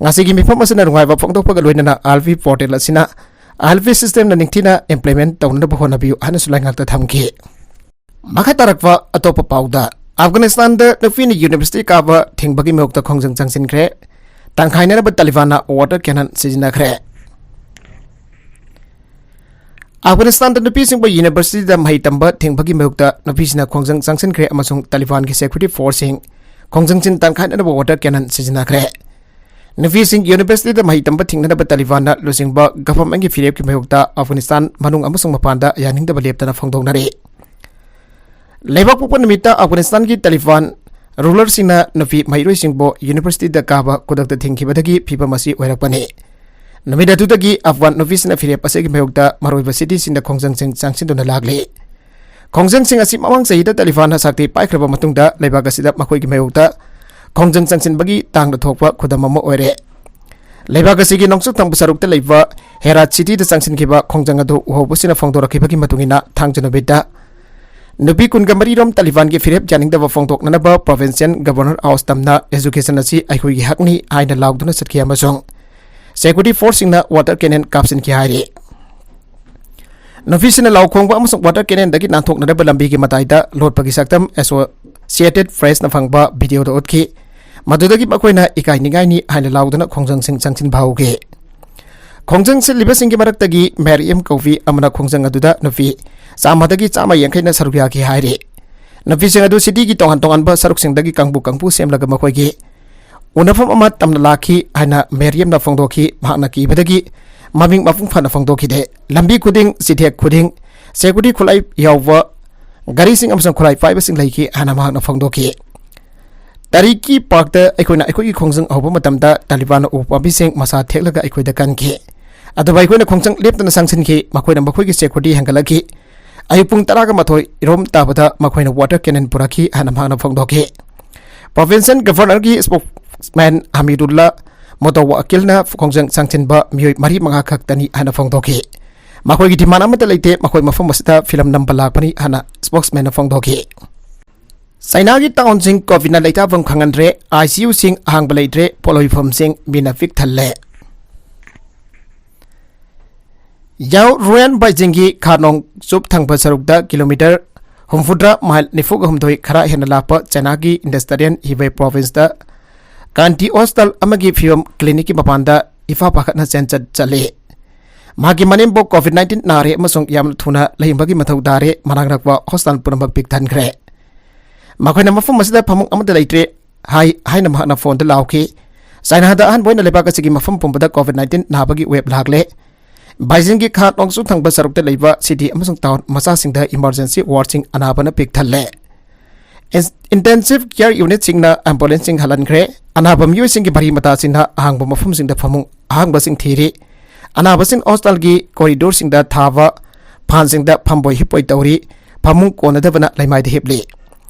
ꯉꯁꯤꯒꯤ ꯃꯤꯐꯝ ꯑꯁꯤꯅ ꯅꯨꯡꯉꯥꯏꯕ ꯐꯣꯡꯗꯣꯛꯄꯒ ꯂꯣꯏꯅꯅ I L P portal ꯑꯁꯤꯅ I L P system ꯅ ꯅꯤꯡꯊꯤꯅ implement ꯇꯧꯅꯅꯕ ꯍꯣꯠꯅꯕꯤꯌꯨ ꯍꯥꯏꯅꯁꯨ ꯂꯩꯉꯥꯛꯇ ꯊꯝꯈꯤ꯫ ꯃꯈꯥ ꯇꯥꯔꯛꯄ ꯑꯇꯣꯞꯄ ꯄꯥꯎꯗ, ꯑꯐꯒꯥꯅꯤꯁꯇꯥꯟꯗ ꯅꯨꯄꯤꯅ university ꯀꯥꯕ ꯊꯤꯡꯕꯒꯤ ꯃꯥꯌꯣꯛꯇ ꯈꯣꯡꯖꯪ ꯆꯪꯁꯤꯟꯈ꯭ꯔꯦ꯫ ꯇꯥꯡꯈꯥꯏꯅꯅꯕ ꯇꯥꯂꯤꯕꯥꯟꯅ water cannon ꯁꯤꯖꯤꯟꯅꯈ꯭ꯔꯦ꯫ ꯑꯐꯒꯥꯅꯤꯁꯇꯥꯟꯗ ꯅꯨꯄꯤꯁꯤꯡꯕꯨ university ꯗ ꯃꯍꯩ ꯇꯝꯕ ꯊꯤꯡꯕꯒꯤ ꯃꯥꯌꯣꯛꯇ ꯅꯨꯄꯤꯁꯤꯡꯅ ꯈꯣꯡꯖꯪ ꯆꯪꯁꯤꯟꯈ꯭ꯔꯦ ꯑꯃꯁꯨꯡ ꯇꯥꯂꯤꯕꯥꯟꯒꯤ security force ꯁꯤꯡ ꯈꯣꯡꯖꯪꯁꯤꯡ ꯇꯥꯡꯈꯥꯏꯅꯅꯕ water cannon ꯁꯤꯖꯤꯟꯅꯈ꯭ꯔꯦ꯫ ꯅꯨꯄꯤꯁꯤꯡ university ꯗ ꯃꯍꯩ ꯇꯝꯕ ꯊꯤꯡꯅꯅꯕ ꯇꯥꯂꯤꯕꯥꯟꯅ ꯂꯨꯆꯤꯡꯕ government ꯀꯤ ꯐꯤꯔꯦꯞꯀꯤ ꯃꯥꯌꯣꯛꯇ ꯑꯐꯒꯥꯅꯤꯁꯇꯥꯟ ꯃꯅꯨꯡ ꯑꯃꯁꯨꯡ ꯃꯄꯥꯟꯗ ꯌꯥꯅꯤꯡꯗꯕ ꯂꯦꯞꯇꯅ ꯐꯣꯡꯗꯣꯛꯅꯔꯤ꯫ ꯂꯩꯕꯥꯛ ꯄꯣꯛꯄ ꯅꯨꯃꯤꯠꯇ ꯑꯐꯒꯥꯅꯤꯁꯇꯥꯟꯒꯤ ꯇꯥꯂꯤꯕꯥꯟ ruler ꯁꯤꯡꯅ ꯅꯨꯄꯤ ꯃꯍꯩꯔꯣꯏꯁꯤꯡꯕꯨ university ꯗ ꯀꯥꯕ ꯈꯨꯗꯛꯇ ꯊꯤꯡꯈꯤꯕꯗꯒꯤ ꯐꯤꯚꯝ ꯑꯁꯤ ꯑꯣꯏꯔꯛꯄꯅꯤ꯫ ꯅꯨꯃꯤꯠ ꯑꯗꯨꯗꯒꯤ ꯑꯐꯒꯥꯟ ꯅꯨꯄꯤꯁꯤꯡꯅ ꯐꯤꯔꯦꯞ ꯑꯁꯤꯒꯤ ꯃꯥꯌꯣꯛꯇ ꯃꯔꯨꯑꯣꯏꯕ city ꯁꯤꯡꯗ ꯈꯣꯡꯖꯪꯁꯤꯡ ꯆꯪꯁꯤꯟꯗꯨꯅ ꯂꯥꯛꯂꯤ꯫ ꯈꯣꯡꯖꯪꯁꯤꯡ ꯑꯁꯤ ꯃꯃꯥꯡ ꯆꯍꯤꯗ ꯇꯥꯂꯤꯕꯥꯟꯅ ꯁꯛꯇꯤ ꯄꯥꯏꯈ꯭ꯔꯕ ꯃꯇꯨꯡꯗ ꯂꯩꯕꯥꯛ ꯑꯁꯤꯗ ꯃꯈꯣꯏꯒꯤ ꯃꯥꯌꯣꯛꯇ ꯈꯣꯡꯖꯪ ꯆꯪꯁꯤꯟꯕꯒꯤ ꯇꯥꯡꯗ ꯊꯣꯛꯄ ꯈꯨꯗꯝ ꯑꯃ ꯑꯣꯏꯔꯦ꯫ ꯂꯩꯕꯥꯛ ꯑꯁꯤꯒꯤ ꯅꯣꯡꯆꯨꯞ ꯊꯪꯕ ꯁꯔꯨꯛꯇ ꯂꯩꯕ ꯍꯦꯔꯥꯠ city ꯗ ꯆꯪꯁꯤꯟꯈꯤꯕ ꯈꯣꯡꯖꯪ ꯑꯗꯨ ꯎꯍꯧꯕꯁꯤꯡꯅ ꯐꯣꯡꯗꯣꯔꯛꯈꯤꯕꯒꯤ ꯃꯇꯨꯡ ꯏꯟꯅ, ꯊꯥꯡꯖ ꯅꯨꯃꯤꯠꯇ ꯅꯨꯄꯤ ꯀꯨꯟꯒ ꯃꯔꯤ ꯔꯣꯝ ꯇꯥꯂꯤꯕꯥꯟꯒꯤ ꯐꯤꯔꯦꯞ ꯌꯥꯅꯤꯡꯗꯕ ꯐꯣꯡꯗꯣꯛꯅꯅꯕ provincial governor house ꯇꯝꯅ education ꯑꯁꯤ ꯑꯩꯈꯣꯏꯒꯤ ꯍꯛꯅꯤ ꯍꯥꯏꯅ ꯂꯥꯎꯗꯨꯅ ꯆꯠꯈꯤ ꯑꯃꯁꯨꯡ security force ꯁꯤꯡꯅ water cannon ꯀꯥꯞꯁꯤꯟꯈꯤ ꯍꯥꯏꯔꯤ꯫ ꯅꯨꯄꯤꯁꯤꯡꯅ ꯂꯥꯎ ꯈꯣꯡꯕ ꯑꯃꯁꯨꯡ water cannon ꯗꯒꯤ ꯅꯥꯟꯊꯣꯛꯅꯅꯕ ꯂꯝꯕꯤꯒꯤ ꯃꯇꯥꯏꯗ ꯂꯣꯠꯄꯒꯤ ꯁꯛꯇꯝ Associated Press ꯅ ꯐꯪꯕ video ꯗ ꯎꯠꯈꯤ꯫ ꯃꯗꯨꯗꯒꯤ ꯃꯈꯣꯏꯅ "ꯏꯀꯥꯏ ꯅꯤꯡꯉꯥꯏꯅꯤ" ꯍꯥꯏꯅ ꯂꯥꯎꯗꯨꯅ ꯈꯣꯡꯖꯪꯁꯤꯡ ꯆꯪꯁꯤꯟꯕ ꯍꯧꯈꯤ꯫ ꯈꯣꯡꯖꯪ ꯁꯤꯠꯂꯤꯕꯁꯤꯡꯒꯤ ꯃꯔꯛꯇꯒꯤ ꯃꯦꯔꯤꯌꯝ ꯀꯧꯕꯤ ꯑꯃꯅ ꯈꯣꯡꯖꯪ ꯑꯗꯨꯗ ꯅꯨꯄꯤ ꯆꯥꯝꯃꯗꯒꯤ ꯆꯥꯝꯃ ꯌꯥꯡꯈꯩꯅ ꯁꯔꯨꯛ ꯌꯥꯈꯤ ꯍꯥꯏꯔꯤ꯫ ꯅꯨꯄꯤꯁꯤꯡ ꯑꯗꯨ ꯁꯤꯇꯤꯒꯤ ꯇꯣꯉꯥꯟ ꯇꯣꯉꯥꯟꯕ ꯁꯔꯨꯛꯁꯤꯡꯗꯒꯤ ꯀꯥꯡꯕꯨ ꯀꯥꯡꯕꯨ ꯁꯦꯝꯂꯒ ꯃꯈꯣꯏꯒꯤ ꯎꯅꯐꯝ ꯑꯃ ꯇꯝꯅ ꯂꯥꯛꯈꯤ ꯍꯥꯏꯅ ꯃꯦꯔꯤꯌꯝꯅ ꯐꯣꯡꯗꯣꯛꯈꯤ꯫ ꯃꯍꯥꯛꯅ ꯀꯤꯕꯗꯒꯤ ꯃꯃꯤꯡ ꯃꯄꯨꯡ ꯐꯥꯅ ꯐꯣꯡꯗꯣꯛꯈꯤꯗꯦ꯫ ꯂꯝꯕꯤ ꯈꯨꯗꯤꯡ, ꯆꯤꯊꯦꯛ ꯈꯨꯗꯤꯡ, ꯁꯦꯀꯨꯔꯤꯇꯤ ꯈꯨꯠꯂꯥꯏ ꯌꯥꯎꯕ ꯒꯥꯔꯤꯁꯤꯡ ꯑꯃꯁꯨꯡ ꯈꯨꯠꯂꯥꯏ ꯄꯥꯏꯕꯁꯤꯡ ꯂꯩꯈꯤ ꯍꯥꯏꯅ ꯃꯍꯥꯛꯅ ꯐꯣꯡꯗꯣꯛꯈꯤ꯫ ꯇꯔꯤꯀꯤ ꯄꯥꯔꯛꯇ ꯑꯩꯈꯣꯏꯅ ꯑꯩꯈꯣꯏꯒꯤ ꯈꯣꯡꯖꯪ ꯍꯧꯕ ꯃꯇꯝꯗ ꯇꯥꯂꯤꯕꯥꯟꯅ ꯎ ꯄꯥꯝꯕꯤꯁꯤꯡ ꯃꯁꯥ ꯊꯦꯛꯂꯒ ꯑꯩꯈꯣꯏꯗ ꯀꯟꯈꯤ꯫ ꯑꯗꯨꯕꯨ ꯑꯩꯈꯣꯏꯅ ꯈꯣꯡꯖꯪ ꯂꯦꯞꯇꯅ ꯁꯥꯡꯁꯤꯟꯈꯤ꯫ ꯃꯈꯣꯏꯅ ꯃꯈꯣꯏꯒꯤ ꯁꯦꯀꯨꯔꯤꯇꯤ ꯍꯦꯟꯒꯠꯂꯛꯈꯤ꯫ ꯑꯌꯨꯛ ꯄꯨꯡ ꯇꯔꯥꯒ ꯃꯥꯊꯣꯏ ꯔꯣꯝ ꯇꯥꯕꯗ ꯃꯈꯣꯏꯅ ꯋꯥꯇꯔ ꯀꯦꯅꯟ ꯄꯨꯔꯛꯈꯤ ꯍꯥꯏꯅ ꯃꯍꯥꯛꯅ ꯐꯣꯡꯗꯣꯛꯈꯤ꯫ ꯄ꯭ꯔꯣꯚꯤꯟꯁꯤꯌꯦꯜ ꯒꯚꯔꯅꯔꯒꯤ ꯁ꯭ꯄꯣꯛꯁꯃꯦꯟ ꯍꯃꯤꯗꯨꯜꯂꯥ ꯃꯣꯇꯣꯋꯥꯀꯤꯜꯅ ꯈꯣꯡꯖꯪ ꯁꯥꯡꯁꯤꯟꯕ ꯃꯤꯑꯣꯏ ꯃꯔꯤ ꯃꯉꯥ ꯈꯛꯇꯅꯤ ꯍꯥꯏꯅ ꯐꯣꯡꯗꯣꯛꯈꯤ꯫ ꯃꯈꯣꯏꯒꯤ ꯗꯤꯃꯥꯟ ꯑꯃꯠꯇ ꯂꯩꯇꯦ, ꯃꯈꯣꯏ ꯃꯐꯝ ꯑꯁꯤꯗ ꯐꯤꯂꯝ ꯅꯝꯕ ꯂꯥꯛꯄꯅꯤ ꯍꯥꯏꯅ ꯁ꯭ꯄꯣꯛꯁꯃꯦꯟꯅ ꯐꯣꯡꯗꯣꯛꯈꯤ꯫ ꯆꯥꯏꯅꯥꯒꯤ ꯇꯥꯎꯟꯁꯤꯡ ꯀꯣꯚꯤꯗꯅ ꯂꯩꯇꯥꯐꯝ ꯈꯪꯍꯟꯗ꯭ꯔꯦ, ꯑꯥꯏ ꯁꯤ ꯌꯨꯁꯤꯡ ꯑꯍꯥꯡꯕ ꯂꯩꯇ꯭ꯔꯦ, ꯄꯣꯠꯂꯣꯏꯐꯝꯁꯤꯡ ꯃꯤꯅ ꯄꯤꯛ ꯊꯜꯂꯦ꯫ ꯌꯥꯎ ꯔꯨꯌꯥꯟ ꯕꯥꯏꯖꯤꯡꯒꯤ ꯈꯥ ꯅꯣꯡꯆꯨꯞ ꯊꯪꯕ ꯁꯔꯨꯛꯇ ꯀꯤꯂꯣꯃꯤꯇꯔ ꯍꯨꯝꯐꯨꯇꯔꯥ, ꯃꯥꯏꯜ ꯅꯤꯐꯨꯒ ꯍꯨꯝꯗꯣꯏ ꯈꯔ ꯍꯦꯟꯅ ꯂꯥꯞꯄ ꯆꯥꯏꯅꯥꯒꯤ ꯏꯟꯗꯁꯇ꯭ꯔꯤꯌꯦꯜ ꯍꯤꯕꯦ ꯄ꯭ꯔꯣꯚꯤꯟꯁꯇ ꯀꯥꯟꯇꯤ ꯍꯣꯁꯇꯦꯜ ꯑꯃꯒꯤ ꯐꯤꯕꯝ ꯀ꯭ꯂꯤꯅꯤꯛꯀꯤ ꯃꯄꯥꯟꯗ ꯏꯐꯥ ꯐꯥꯒꯠꯅ ꯆꯦꯟꯆꯠ ꯆꯠꯂꯤ꯫ ꯃꯍꯥꯛꯀꯤ ꯃꯅꯦꯝꯕꯣꯛ ꯀꯣꯚꯤꯗ ꯅꯥꯏꯟꯇꯤꯟ ꯅꯥꯔꯦ ꯑꯃꯁꯨꯡ ꯌꯥꯝꯅ ꯊꯨꯅ ꯂꯥꯌꯦꯡꯕꯒꯤ ꯃꯊꯧ ꯇꯥꯔꯦ꯫ ꯃꯅꯥꯛ ꯅꯛꯄ ꯍꯣꯁꯇꯦꯜ ꯄꯨꯝꯅꯃꯛ ꯄꯤꯛ ꯊꯟꯈ꯭ꯔꯦ꯫ ꯃꯈꯣꯏꯅ ꯃꯐꯝ ꯑꯁꯤꯗ ꯐꯃꯨꯡ ꯑꯃꯠꯇ ꯂꯩꯇ꯭ꯔꯦ ꯍꯥꯏ ꯍꯥꯏꯅ ꯃꯍꯥꯛꯅ ꯐꯣꯟꯗ ꯂꯥꯎꯈꯤ꯫ ꯆꯥꯏꯅꯥꯗ ꯑꯍꯥꯟꯕ ꯑꯣꯏꯅ ꯂꯩꯕꯥꯛ ꯑꯁꯤꯒꯤ ꯃꯐꯝ ꯄꯨꯝꯕꯗ ꯀꯣꯚꯤꯗ ꯅꯥꯏꯟꯇꯤꯟ ꯅꯥꯕꯒꯤ ꯋꯦꯕ ꯂꯥꯛꯂꯦ꯫ ꯕꯥꯏꯖꯤꯡꯒꯤ ꯈꯥ ꯅꯣꯡꯆꯨꯞ ꯊꯪꯕ ꯁꯔꯨꯛꯇ ꯂꯩꯕ ꯁꯤꯇꯤ ꯑꯃꯁꯨꯡ ꯇꯥꯎꯟ ꯃꯆꯥꯁꯤꯡꯗ ꯏꯃꯔꯖꯦꯟꯁꯤ ꯋꯥꯔꯗꯁꯤꯡ ꯑꯅꯥꯕꯅ ꯄꯤꯛ ꯊꯜꯂꯦ꯫ ꯏꯟ-, ꯏꯟꯇꯦꯟꯁꯤꯚ ꯀꯦꯌꯔ ꯌꯨꯅꯤꯠꯁꯤꯡꯅ ꯑꯦꯝꯕꯨꯂꯦꯟꯁꯁꯤꯡ ꯍꯜꯍꯟꯈ꯭ꯔꯦ꯫ ꯑꯅꯥꯕ ꯃꯤꯑꯣꯏꯁꯤꯡꯒꯤ ꯃꯔꯤ ꯃꯇꯥꯁꯤꯡꯅ ꯑꯍꯥꯡꯕ ꯃꯐꯝꯁꯤꯡꯗ ꯐꯃꯨꯡ ꯑꯍꯥꯡꯕꯁꯤꯡ ꯊꯤꯔꯤ꯫ ꯑꯅꯥꯕꯁꯤꯡ ꯍꯣꯁꯇꯦꯜꯒꯤ ꯀꯣꯔꯤꯗꯣꯔꯁꯤꯡꯗ ꯊꯥꯕ ꯐꯥꯟꯁꯤꯡꯗ ꯐꯝꯕꯣꯏ ꯍꯤꯞꯄꯣꯏ ꯇꯧꯔꯤ꯫ ꯐꯃꯨꯡ ꯀꯣꯟꯅꯗꯕꯅ ꯂꯩꯃꯥꯏꯗ ꯍꯤꯞꯂꯤ꯫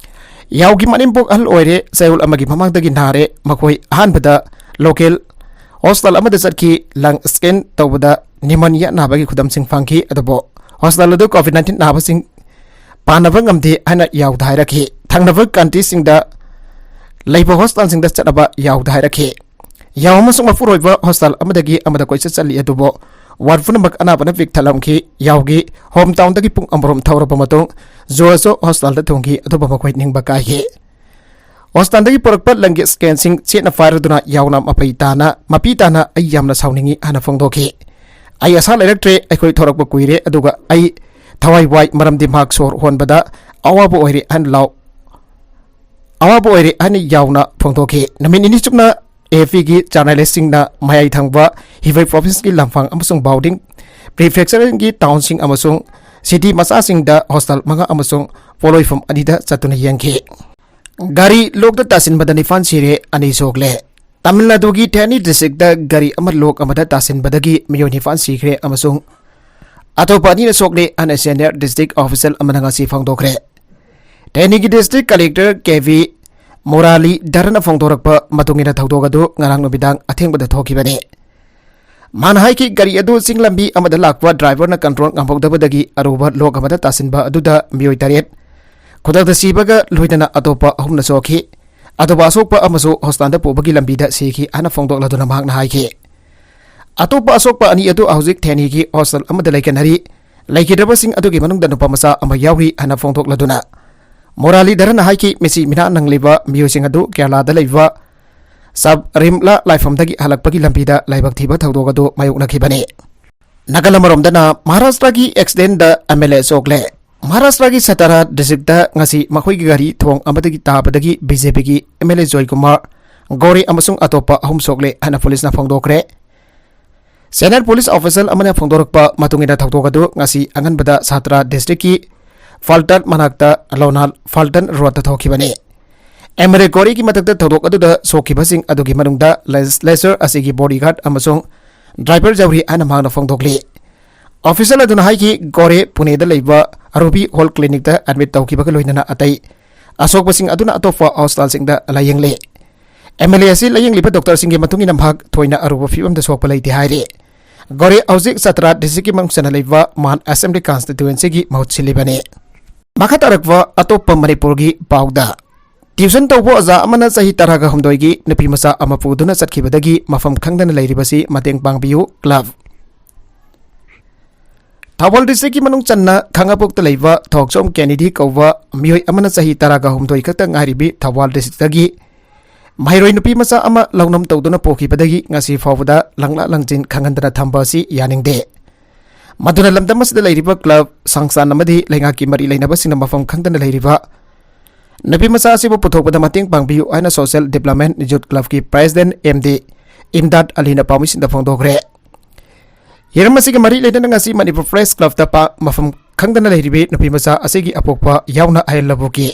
ꯌꯥꯎꯒꯤ ꯃꯅꯦꯝꯕꯣꯛ ꯑꯍꯜ ꯑꯣꯏꯔꯦ, ꯆꯌꯣꯜ ꯑꯃꯒꯤ ꯃꯃꯥꯡꯗꯒꯤ ꯅꯥꯔꯦ꯫ ꯃꯈꯣꯏ ꯑꯍꯥꯟꯕꯗ ꯂꯣꯀꯦꯜ ꯍꯣꯁꯇꯦꯜ ꯑꯃꯗ ꯆꯠꯈꯤ꯫ ꯂꯪ ꯁ꯭ꯀꯦꯟ ꯇꯧꯕꯗ ꯅꯤꯃꯣꯅꯤꯌꯥ ꯅꯥꯕꯒꯤ ꯈꯨꯗꯝꯁꯤꯡ ꯐꯪꯈꯤ, ꯑꯗꯨꯕꯨ ꯍꯣꯁꯇꯦꯜ ꯑꯗꯨ ꯀꯣꯚꯤꯗ ꯅꯥꯏꯟꯇꯤꯟ ꯅꯥꯕꯁꯤꯡ ꯄꯥꯟꯅꯕ ꯉꯝꯗꯦ ꯍꯥꯏꯅ ꯌꯥꯎꯗ ꯍꯥꯏꯔꯛꯈꯤ꯫ ꯊꯪꯅꯕ ꯀꯟꯇ꯭ꯔꯤꯁꯤꯡꯗ ꯂꯩꯕ ꯍꯣꯁꯇꯦꯜꯁꯤꯡꯗ ꯆꯠꯅꯕ ꯌꯥꯎꯗ ꯍꯥꯏꯔꯛꯈꯤ꯫ ꯌꯥꯎ ꯑꯃꯁꯨꯡ ꯃꯄꯨꯔꯣꯏꯕ ꯍꯣꯁꯇꯦꯜ ꯑꯃꯗꯒꯤ ꯑꯃꯗ ꯀꯣꯏꯆꯠ ꯆꯠꯂꯤ, ꯑꯗꯨꯕꯨ ꯋꯥꯔꯗ ꯄꯨꯝꯅꯃꯛ ꯑꯅꯥꯕꯅ ꯄꯤꯛ ꯊꯜꯂꯝꯈꯤ꯫ ꯌꯥꯎꯒꯤ ꯍꯣꯝ ꯇꯥꯎꯟꯗꯒꯤ ꯄꯨꯡ ꯑꯃꯔꯣꯝ ꯊꯧꯔꯕ ꯃꯇꯨꯡ ꯖꯣꯁꯨ ꯍꯣꯁꯇꯦꯜꯗ ꯊꯨꯡꯈꯤ, ꯑꯗꯨꯕꯨ ꯃꯈꯣꯏ ꯅꯤꯡꯕ ꯀꯥꯏꯈꯤ꯫ ꯍꯣꯁꯇꯦꯜꯗꯒꯤ ꯄꯨꯔꯛꯄ ꯂꯪꯒꯤ ꯁ꯭ꯀꯦꯟꯁꯤꯡ ꯆꯦꯠꯅ ꯐꯥꯏꯔꯗꯨꯅ ꯌꯥꯎꯅ ꯃꯄꯩ ꯇꯥꯅ, "ꯃꯄꯤ ꯇꯥꯅ ꯑꯩ ꯌꯥꯝꯅ ꯁꯥꯎꯅꯤꯡꯏ" ꯍꯥꯏꯅ ꯐꯣꯡꯗꯣꯛꯈꯤ꯫ "ꯑꯩ ꯑꯁꯥ ꯂꯩꯔꯛꯇ꯭ꯔꯦ, ꯑꯩꯈꯣꯏ ꯊꯣꯔꯛꯄ ꯀꯨꯏꯔꯦ, ꯑꯗꯨꯒ ꯑꯩ ꯊꯋꯥꯏ ꯋꯥꯏ, ꯃꯔꯝꯗꯤ ꯃꯍꯥꯛ ꯁꯣꯔ ꯍꯣꯟꯕꯗ ꯑꯋꯥꯕ ꯑꯣꯏꯔꯦ" ꯍꯥꯏꯅ ꯂꯥꯎ ꯑꯋꯥꯕ ꯑꯣꯏꯔꯦ ꯍꯥꯏꯅ ꯌꯥꯎꯅ ꯐꯣꯡꯗꯣꯛꯈꯤ꯫ ꯅꯨꯃꯤꯠ ꯅꯤꯅꯤ ꯆꯨꯞꯅ ꯑꯦ ꯑꯦꯐ ꯄꯤꯒꯤ ꯖꯔꯅꯦꯂꯤꯁꯁꯤꯡꯅ ꯃꯌꯥꯏ ꯊꯪꯕ ꯍꯤꯕꯩ ꯄ꯭ꯔꯣꯚꯤꯟꯁꯀꯤ ꯂꯝꯐꯥꯡ ꯑꯃꯁꯨꯡ ꯕꯥꯎꯗꯤꯡ ꯄ꯭ꯔꯤꯐꯦꯛꯆꯔꯒꯤ ꯇꯥꯎꯟꯁꯤꯡ ꯑꯃꯁꯨꯡ ꯁꯤꯇꯤ ꯃꯆꯥꯁꯤꯡꯗ ꯍꯣꯁꯇꯦꯜ ꯃꯉꯥ ꯑꯃꯁꯨꯡ ꯄꯣꯂꯣꯏꯐꯝ ꯑꯅꯤꯗ ꯆꯠꯇꯨꯅ ꯌꯦꯡꯈꯤ꯫ ꯒꯥꯔꯤ ꯂꯣꯛꯇ ꯇꯥꯁꯤꯟꯕꯗ ꯅꯤꯄꯥꯟ ꯁꯤꯔꯦ, ꯑꯅꯤ ꯁꯣꯛꯂꯦ꯫ ꯇꯥꯃꯤꯜ ꯅꯥꯗꯨꯒꯤ ꯊꯦꯅꯤ ꯗꯤꯁꯇ꯭ꯔꯤꯛꯇ ꯒꯥꯔꯤ ꯑꯃ ꯂꯣꯛ ꯑꯃꯗ ꯇꯥꯁꯤꯟꯕꯗꯒꯤ ꯃꯤꯑꯣꯏ ꯅꯤꯄꯥꯟ ꯁꯤꯈ꯭ꯔꯦ ꯑꯃꯁꯨꯡ ꯑꯇꯣꯞꯄ ꯑꯅꯤꯅ ꯁꯣꯛꯂꯦ ꯍꯥꯏꯅ ꯁꯦꯅꯤꯌꯔ ꯗꯤꯁꯇ꯭ꯔꯤꯛ ꯑꯣꯐꯤꯁꯤꯌꯦꯜ ꯑꯃꯅ ꯉꯁꯤ ꯐꯣꯡꯗꯣꯛꯈ꯭ꯔꯦ꯫ ꯊꯦꯅꯤꯒꯤ ꯗꯤꯁꯇ꯭ꯔꯤꯛ ꯀꯂꯦꯛꯇꯔ ꯀꯦ ꯚꯤ ꯃꯨꯔꯥꯂꯤꯙꯔꯟꯅ ꯐꯣꯡꯗꯣꯔꯛꯄ ꯃꯇꯨꯡ ꯏꯟꯅ ꯊꯧꯗꯣꯛ ꯑꯗꯨ ꯉꯔꯥꯡ ꯅꯨꯃꯤꯗꯥꯡ ꯑꯊꯦꯡꯕꯗ ꯊꯣꯛꯈꯤꯕꯅꯤ꯫ ꯃꯥꯅ ꯍꯥꯏꯈꯤ, ꯒꯥꯔꯤ ꯑꯗꯨ ꯆꯤꯡ ꯂꯝꯕꯤ ꯑꯃꯗ ꯂꯥꯛꯄ ꯗ꯭ꯔꯥꯏꯚꯔꯅ ꯀꯟꯇ꯭ꯔꯣꯜ ꯉꯝꯍꯧꯗꯕꯗꯒꯤ ꯑꯔꯨꯕ ꯂꯣꯛ ꯑꯃꯗ ꯇꯥꯁꯤꯟꯕ ꯑꯗꯨꯗ ꯃꯤꯑꯣꯏ ꯇꯔꯦꯠ ꯈꯨꯗꯛꯇ ꯁꯤꯕꯒ ꯂꯣꯏꯅꯅ ꯑꯇꯣꯞꯄ ꯑꯍꯨꯝꯅ ꯁꯣꯛꯈꯤ꯫ ꯑꯇꯣꯞꯄ ꯑꯁꯣꯛꯄ ꯑꯃꯁꯨ ꯍꯣꯁꯄꯤꯇꯥꯜꯗ ꯄꯨꯕꯒꯤ ꯂꯝꯕꯤꯗ ꯁꯤꯈꯤ ꯍꯥꯏꯅ ꯐꯣꯡꯗꯣꯛꯂꯗꯨꯅ ꯃꯍꯥꯛꯅ ꯍꯥꯏꯈꯤ꯫ ꯑꯇꯣꯞꯄ ꯑꯁꯣꯛꯄ ꯑꯅꯤ ꯑꯗꯨ ꯍꯧꯖꯤꯛ ꯊꯦꯅꯤꯒꯤ ꯍꯣꯁꯇꯦꯜ ꯑꯃꯗ ꯂꯩꯈꯠꯅꯔꯤ꯫ ꯂꯩꯈꯤꯗ꯭ꯔꯕꯁꯤꯡ ꯑꯗꯨꯒꯤ ꯃꯅꯨꯡꯗ ꯅꯨꯄꯥ ꯃꯆꯥ ꯑꯃ ꯌꯥꯎꯔꯤ ꯍꯥꯏꯅ ꯐꯣꯡꯗꯣꯛꯂꯗꯨꯅ ꯃꯣꯔꯥꯂꯤꯙꯔꯟꯅ ꯍꯥꯏꯈꯤ, ꯃꯁꯤ ꯃꯤꯅꯥ ꯅꯪꯂꯤꯕ ꯃꯤꯑꯣꯏꯁꯤꯡ ꯑꯗꯨ ꯀꯦꯔꯂꯥꯗ ꯂꯩꯕ ꯁꯕꯔꯤꯃꯂꯥ ꯂꯥꯏꯐꯝꯗꯒꯤ ꯍꯜꯂꯛꯄꯒꯤ ꯂꯝꯕꯤꯗ ꯂꯥꯏꯕꯛ ꯊꯤꯕ ꯊꯧꯗꯣꯛ ꯑꯗꯨ ꯃꯥꯌꯣꯛꯅꯈꯤꯕꯅꯤ꯫ ꯅꯥꯒꯥꯂꯦꯟ ꯑꯃꯔꯣꯝꯗꯅ ꯃꯍꯥꯔꯥꯁꯇ꯭ꯔꯒꯤ ꯑꯦꯛꯁꯤꯗꯦꯟꯗ ꯑꯦꯝ ꯑꯦꯜ ꯑꯦ ꯁꯣꯛꯂꯦ꯫ ꯃꯍꯥꯔꯥꯁꯇ꯭ꯔꯒꯤ ꯁꯇꯥꯔꯥ ꯗꯤꯁꯇ꯭ꯔꯤꯛꯇ ꯉꯁꯤ ꯃꯈꯣꯏꯒꯤ ꯒꯥꯔꯤ ꯊꯣꯡ ꯑꯃꯗꯒꯤ ꯇꯥꯕꯗꯒꯤ ꯕꯤ ꯖꯦ ꯄꯤꯒꯤ ꯑꯦꯝ ꯑꯦꯜ ꯑꯦ ꯖꯣꯏ ꯀꯨꯃꯥꯔ ꯒꯣꯔꯦ ꯑꯃꯁꯨꯡ ꯑꯇꯣꯞꯄ ꯑꯍꯨꯝ ꯁꯣꯛꯂꯦ ꯍꯥꯏꯅ ꯄꯨꯂꯤꯁꯅ ꯐꯣꯡꯗꯣꯛꯈ꯭ꯔꯦ꯫ ꯁꯦꯅꯤꯌꯔ ꯄꯨꯂꯤꯁ ꯑꯣꯐꯤꯁꯤꯌꯦꯜ ꯑꯃꯅ ꯐꯣꯡꯗꯣꯔꯛꯄ ꯃꯇꯨꯡ ꯏꯟꯅ ꯊꯧꯗꯣꯛ ꯑꯗꯨ ꯉꯁꯤ ꯑꯉꯟꯕꯗ ꯁꯥꯇ꯭ꯔꯥ ꯗꯤꯁꯇ꯭ꯔꯤꯛꯀꯤ ꯐꯥꯜꯇꯟ ꯃꯅꯥꯛꯇ ꯂꯣꯅꯥꯜ ꯐꯥꯜꯇꯟ ꯔꯣꯗꯇ ꯊꯣꯛꯈꯤꯕꯅꯤ꯫ ꯑꯦꯝ ꯑꯦꯜ ꯑꯦ ꯒꯣꯔꯦꯒꯤ ꯃꯊꯛꯇ ꯊꯧꯗꯣꯛ ꯑꯗꯨꯗ ꯁꯣꯛꯈꯤꯕꯁꯤꯡ ꯑꯗꯨꯒꯤ ꯃꯅꯨꯡꯗ ꯂꯦꯖꯤꯁꯂꯦꯆꯔ ꯑꯁꯤꯒꯤ ꯕꯣꯗꯤꯒꯥꯔꯗ ꯑꯃꯁꯨꯡ ꯗ꯭ꯔꯥꯏꯚꯔ ꯌꯥꯎꯔꯤ ꯍꯥꯏꯅ ꯃꯍꯥꯛꯅ ꯐꯣꯡꯗꯣꯛꯂꯤ꯫ ꯑꯣꯐꯤꯁꯤꯌꯦꯜ ꯑꯗꯨꯅ ꯍꯥꯏꯈꯤ, ꯒꯣꯔꯦ ꯄꯨꯅꯦꯗ ꯂꯩꯕ ꯔꯨꯕꯤ ꯍꯣꯜ ꯀ꯭ꯂꯤꯅꯤꯛꯇ ꯑꯦꯗꯃꯤꯠ ꯇꯧꯈꯤꯕꯒ ꯂꯣꯏꯅꯅ ꯑꯇꯩ ꯑꯁꯣꯛꯄꯁꯤꯡ ꯑꯗꯨꯅ ꯑꯇꯣꯞꯄ ꯍꯣꯁꯄꯤꯇꯥꯜꯁꯤꯡꯗ ꯂꯥꯌꯦꯡꯂꯤ꯫ ꯑꯦꯝ ꯑꯦꯜ ꯑꯦ ꯑꯁꯤ ꯂꯥꯌꯦꯡꯂꯤꯕ ꯗꯣꯛꯇꯔꯁꯤꯡꯒꯤ ꯃꯇꯨꯡ ꯏꯟꯅ ꯃꯍꯥꯛ ꯊꯣꯏꯅ ꯑꯔꯨꯕ ꯐꯤꯕꯝꯗ ꯁꯣꯛꯄ ꯂꯩꯇꯦ ꯍꯥꯏꯔꯤ꯫ ꯒꯣꯔꯦ ꯍꯧꯖꯤꯛ ꯁꯥꯇ꯭ꯔꯥ ꯗꯤꯁꯇ꯭ꯔꯤꯛꯀꯤ ꯃꯅꯨꯡ ꯆꯟꯅ ꯂꯩꯕ ꯃꯥꯟ ꯑꯦꯁꯦꯝꯕ꯭ꯂꯤ ꯀꯟꯁꯇꯤꯇ꯭ꯋꯦꯟꯁꯤꯒꯤ ꯃꯍꯨꯠ ꯁꯤꯜꯂꯤꯕꯅꯤ꯫ ꯃꯈꯥ ꯇꯥꯔꯛꯄ ꯑꯇꯣꯞꯄ ꯃꯅꯤꯄꯨꯔꯒꯤ ꯄꯥꯎꯗ, ꯇ꯭ꯌꯨꯁꯟ ꯇꯧꯕ ꯑꯣꯖꯥ ꯑꯃꯅ ꯆꯍꯤ ꯇꯔꯥꯒ ꯍꯨꯝꯗꯣꯏꯒꯤ ꯅꯨꯄꯤ ꯃꯆꯥ ꯑꯃ ꯄꯨꯗꯨꯅ ꯆꯠꯈꯤꯕꯗꯒꯤ ꯃꯐꯝ ꯈꯪꯗꯅ ꯂꯩꯔꯤꯕꯁꯤ ꯃꯇꯦꯡ ꯄꯥꯡꯕꯤꯌꯨ ꯀ꯭ꯂꯕ꯫ ꯊꯧꯕꯥꯜ ꯗꯤꯁꯇ꯭ꯔꯤꯛꯀꯤ ꯃꯅꯨꯡ ꯆꯟꯅ ꯈꯥꯉꯕꯣꯛꯇ ꯂꯩꯕ ꯊꯣꯛꯆꯣꯝ ꯀꯦꯅꯤꯗꯤ ꯀꯧꯕ ꯃꯤꯑꯣꯏ ꯑꯃꯅ ꯆꯍꯤ ꯇꯔꯥꯒ ꯍꯨꯝꯗꯣꯏ ꯈꯛꯇ ꯉꯥꯏꯔꯤꯕꯤ ꯊꯧꯕꯥꯜ ꯗꯤꯁꯇ꯭ꯔꯤꯛꯇꯒꯤ ꯃꯍꯩꯔꯣꯏ ꯅꯨꯄꯤ ꯃꯆꯥ ꯑꯃ ꯂꯧꯅꯝ ꯇꯧꯗꯨꯅ ꯄꯨꯈꯤꯕꯗꯒꯤ ꯉꯁꯤ ꯐꯥꯎꯕꯗ ꯂꯪꯂꯥ ꯂꯪꯖꯤꯟ ꯈꯪꯍꯟꯗꯅ ꯊꯝꯕ ꯑꯁꯤ ꯌꯥꯅꯤꯡꯗꯦ꯫ ꯃꯗꯨꯅ ꯂꯝꯗꯝ ꯑꯁꯤꯗ ꯂꯩꯔꯤꯕ ꯀ꯭ꯂꯕ, ꯁꯪꯁꯊꯥꯟ ꯑꯃꯗꯤ ꯂꯩꯉꯥꯛꯀꯤ ꯃꯔꯤ ꯂꯩꯅꯕꯁꯤꯡꯅ ꯃꯐꯝ ꯈꯪꯗꯅ ꯂꯩꯔꯤꯕ ꯅꯨꯄꯤ ꯃꯆꯥ ꯑꯁꯤꯕꯨ ꯄꯨꯊꯣꯛꯄꯗ ꯃꯇꯦꯡ ꯄꯥꯡꯕꯤꯌꯨ ꯍꯥꯏꯅ Social Development Youth Club ꯀꯤ President M D ꯏꯝꯗꯥꯗ ꯑꯂꯤꯅ ꯄꯥꯎꯃꯤꯁꯤꯡꯗ ꯐꯣꯡꯗꯣꯛꯈ꯭ꯔꯦ꯫ ꯍꯤꯔꯝ ꯑꯁꯤꯒ ꯃꯔꯤ ꯂꯩꯅꯅ ꯉꯁꯤ ꯃꯅꯤꯄꯨꯔ Press Club ꯇ ꯄꯥ-, ꯃꯐꯝ ꯈꯪꯗꯅ ꯂꯩꯔꯤꯕꯤ ꯅꯨꯄꯤ ꯃꯆꯥ ꯑꯁꯤꯒꯤ ꯑꯄꯣꯛꯄ ꯌꯥꯎꯅ ꯑꯍꯜ ꯂꯕꯨꯛꯀꯤ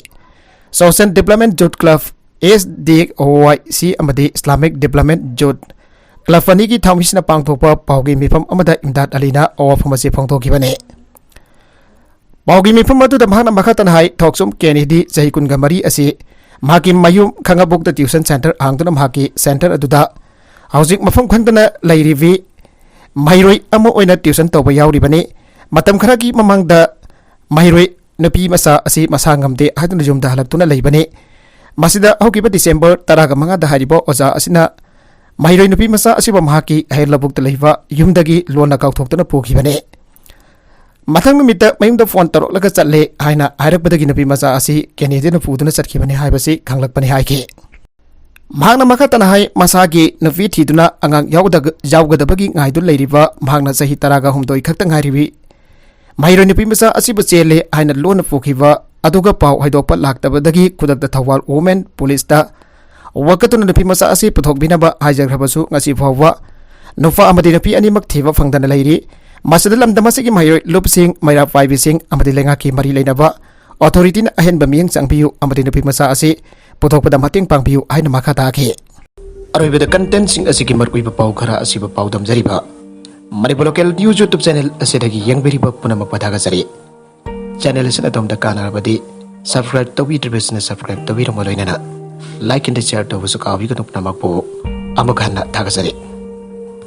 Social Development Youth Club, S D Y C, ꯑꯃꯗꯤ Islamic Development Youth Club ꯑꯅꯤꯒꯤ ꯊꯧꯃꯤꯁꯤꯅ ꯄꯥꯡꯊꯣꯛꯄ ꯄꯥꯎꯒꯤ ꯃꯤꯐꯝ ꯑꯃꯗ ꯏꯝꯗꯥꯗ ꯑꯂꯤꯅ ꯋꯥꯐꯝ ꯑꯁꯤ ꯐꯣꯡꯗꯣꯛꯈꯤꯕꯅꯤ꯫ ꯄꯥꯎꯒꯤ ꯃꯤꯐꯝ ꯑꯗꯨꯗ ꯃꯍꯥꯛꯅ ꯃꯈꯥ ꯇꯥꯅ ꯍꯥꯏ, ꯊꯣꯛꯆꯣꯝ ꯀꯦꯅꯦꯗꯤ, ꯆꯍꯤ ꯀꯨꯟꯒ ꯃꯔꯤ ꯑꯁꯤ ꯃꯍꯥꯛꯀꯤ ꯃꯌꯨꯝ ꯈꯥꯉꯕꯣꯛꯇ tuition center ꯍꯥꯡꯗꯨꯅ ꯃꯍꯥꯛꯀꯤ center ꯑꯗꯨꯗ ꯍꯧꯖꯤꯛ ꯃꯐꯝ ꯈꯪꯗꯅ ꯂꯩꯔꯤꯕꯤ ꯃꯍꯩꯔꯣꯏ ꯑꯃ ꯑꯣꯏꯅ tuition ꯇꯧꯕ ꯌꯥꯎꯔꯤꯕꯅꯤ꯫ ꯃꯇꯝ ꯈꯔꯒꯤ ꯃꯃꯥꯡꯗ ꯃꯍꯩꯔꯣꯏ ꯅꯨꯄꯤ ꯃꯆꯥ ꯑꯁꯤ ꯃꯁꯥ ꯉꯝꯗꯦ ꯍꯥꯏꯗꯨꯅ ꯌꯨꯝꯗ ꯍꯜꯂꯛꯇꯨꯅ ꯂꯩꯕꯅꯤ꯫ ꯃꯁꯤꯗ ꯍꯧꯈꯤꯕ December ꯇꯔꯥꯒ ꯃꯉꯥꯗ ꯍꯥꯏꯔꯤꯕ ꯑꯣꯖꯥ ꯑꯁꯤꯅ ꯃꯍꯩꯔꯣꯏ ꯅꯨꯄꯤ ꯃꯆꯥ ꯑꯁꯤꯕꯨ ꯃꯍꯥꯛꯀꯤ ꯑꯍꯦꯟ ꯂꯧꯕꯨꯛꯇ ꯂꯩꯕ ꯌꯨꯝꯗꯒꯤ ꯂꯣꯟꯅ ꯀꯥꯎꯊꯣꯛꯇꯨꯅ ꯄꯨꯈꯤꯕꯅꯤ꯫ ꯃꯊꯪ ꯅꯨꯃꯤꯠꯇ ꯃꯌꯨꯝꯗ phone ꯇꯧꯔꯛꯂꯒ ꯆꯠꯂꯦ ꯍꯥꯏꯅ ꯍꯥꯏꯔꯛꯄꯗꯒꯤ ꯅꯨꯄꯤ ꯃꯆꯥ ꯑꯁꯤ ꯀꯦꯅꯦꯗꯤꯅ ꯄꯨꯗꯨꯅ ꯆꯠꯈꯤꯕꯅꯤ ꯍꯥꯏꯕꯁꯤ ꯈꯪꯂꯛꯄꯅꯤ ꯍꯥꯏꯈꯤ꯫ ꯃꯍꯥꯛꯅ ꯃꯈꯥ ꯇꯥꯅ ꯍꯥꯏ, ꯃꯁꯥꯒꯤ ꯅꯨꯄꯤ ꯊꯤꯗꯨꯅ ꯑꯉꯥꯡ ꯌꯥꯎꯒꯗ-, ꯌꯥꯎꯒꯗꯕꯒꯤ ꯉꯥꯏꯗꯨꯅ ꯂꯩꯔꯤꯕ ꯃꯍꯥꯛꯅ ꯆꯍꯤ ꯇꯔꯥꯒ ꯍꯨꯝꯗꯣꯏ ꯈꯛꯇ ꯉꯥꯏꯔꯤꯕꯤ ꯃꯍꯩꯔꯣꯏ ꯅꯨꯄꯤ ꯃꯆꯥ ꯑꯁꯤꯕꯨ ꯆꯦꯜꯂꯦ ꯍꯥꯏꯅ ꯂꯣꯟꯅ ꯄꯨꯈꯤꯕ ꯑꯗꯨꯒ ꯄꯥꯎ ꯍꯥꯏꯗꯣꯛꯄ ꯂꯥꯛꯇꯕꯗꯒꯤ ꯈꯨꯗꯛꯇ ꯊꯧꯕꯥꯜ Women Police ꯇ ꯋꯥꯀꯠꯇꯨꯅ ꯅꯨꯄꯤ ꯃꯆꯥ ꯑꯁꯤ ꯄꯨꯊꯣꯛꯄꯤꯅꯕ ꯍꯥꯏꯖꯈ꯭ꯔꯕꯁꯨ ꯉꯁꯤ ꯐꯥꯎꯕ ꯅꯨꯄꯥ ꯑꯃꯗꯤ ꯅꯨꯄꯤ ꯑꯅꯤꯃꯛ ꯊꯤꯕ ꯐꯪꯗꯅ ꯂꯩꯔꯤ꯫ ꯃꯁꯤꯗ ꯂꯝꯗꯝ ꯑꯁꯤꯒꯤ ꯃꯍꯩꯔꯣꯏ ꯂꯨꯞꯁꯤꯡ, ꯃꯩꯔꯥ ꯄꯥꯏꯕꯤꯁꯤꯡ ꯑꯃꯗꯤ ꯂꯩꯉꯥꯛꯀꯤ ꯃꯔꯤ ꯂꯩꯅꯕ authority ꯅ ꯑꯍꯦꯟꯕ ꯃꯤꯠꯌꯦꯡ ꯆꯪꯕꯤꯌꯨ ꯑꯃꯗꯤ ꯅꯨꯄꯤ ꯃꯆꯥ ꯑꯁꯤ ꯄꯨꯊꯣꯛꯄꯗ ꯃꯇꯦꯡ ꯄꯥꯡꯕꯤꯌꯨ ꯍꯥꯏꯅ ꯃꯈꯥ ꯇꯥꯈꯤ꯫ ꯑꯔꯣꯏꯕꯗ content ꯁꯤꯡ ꯑꯁꯤꯒꯤ ꯃꯔꯨꯑꯣꯏꯕ ꯄꯥꯎ ꯈꯔ ꯑꯁꯤꯕꯨ ꯄꯥꯎꯗꯝꯖꯔꯤꯕ Manipur Local News YouTube channel ꯑꯁꯤꯗꯒꯤ ꯌꯦꯡꯕꯤꯔꯤꯕ ꯄꯨꯝꯅꯃꯛꯄꯨ ꯊꯥꯒꯠꯆꯔꯤ꯫ Channel ꯑꯁꯤꯅ ꯑꯗꯣꯝꯗ ꯀꯥꯟꯅꯔꯕꯗꯤ subscribe ꯇꯧꯕꯤꯗ꯭ꯔꯤꯕꯁꯤꯡꯅ subscribe ꯇꯧꯕꯤꯔꯝꯃ ꯂꯣꯏꯅꯅ like and share ꯇꯧꯕꯁꯨ ꯀꯥꯎꯕꯤꯒꯅꯨ꯫ ꯄꯨꯝꯅꯃꯛꯄꯨ ꯑꯃꯨꯛ ꯍꯟꯅ ꯊꯥꯒꯠꯆꯔꯤ꯫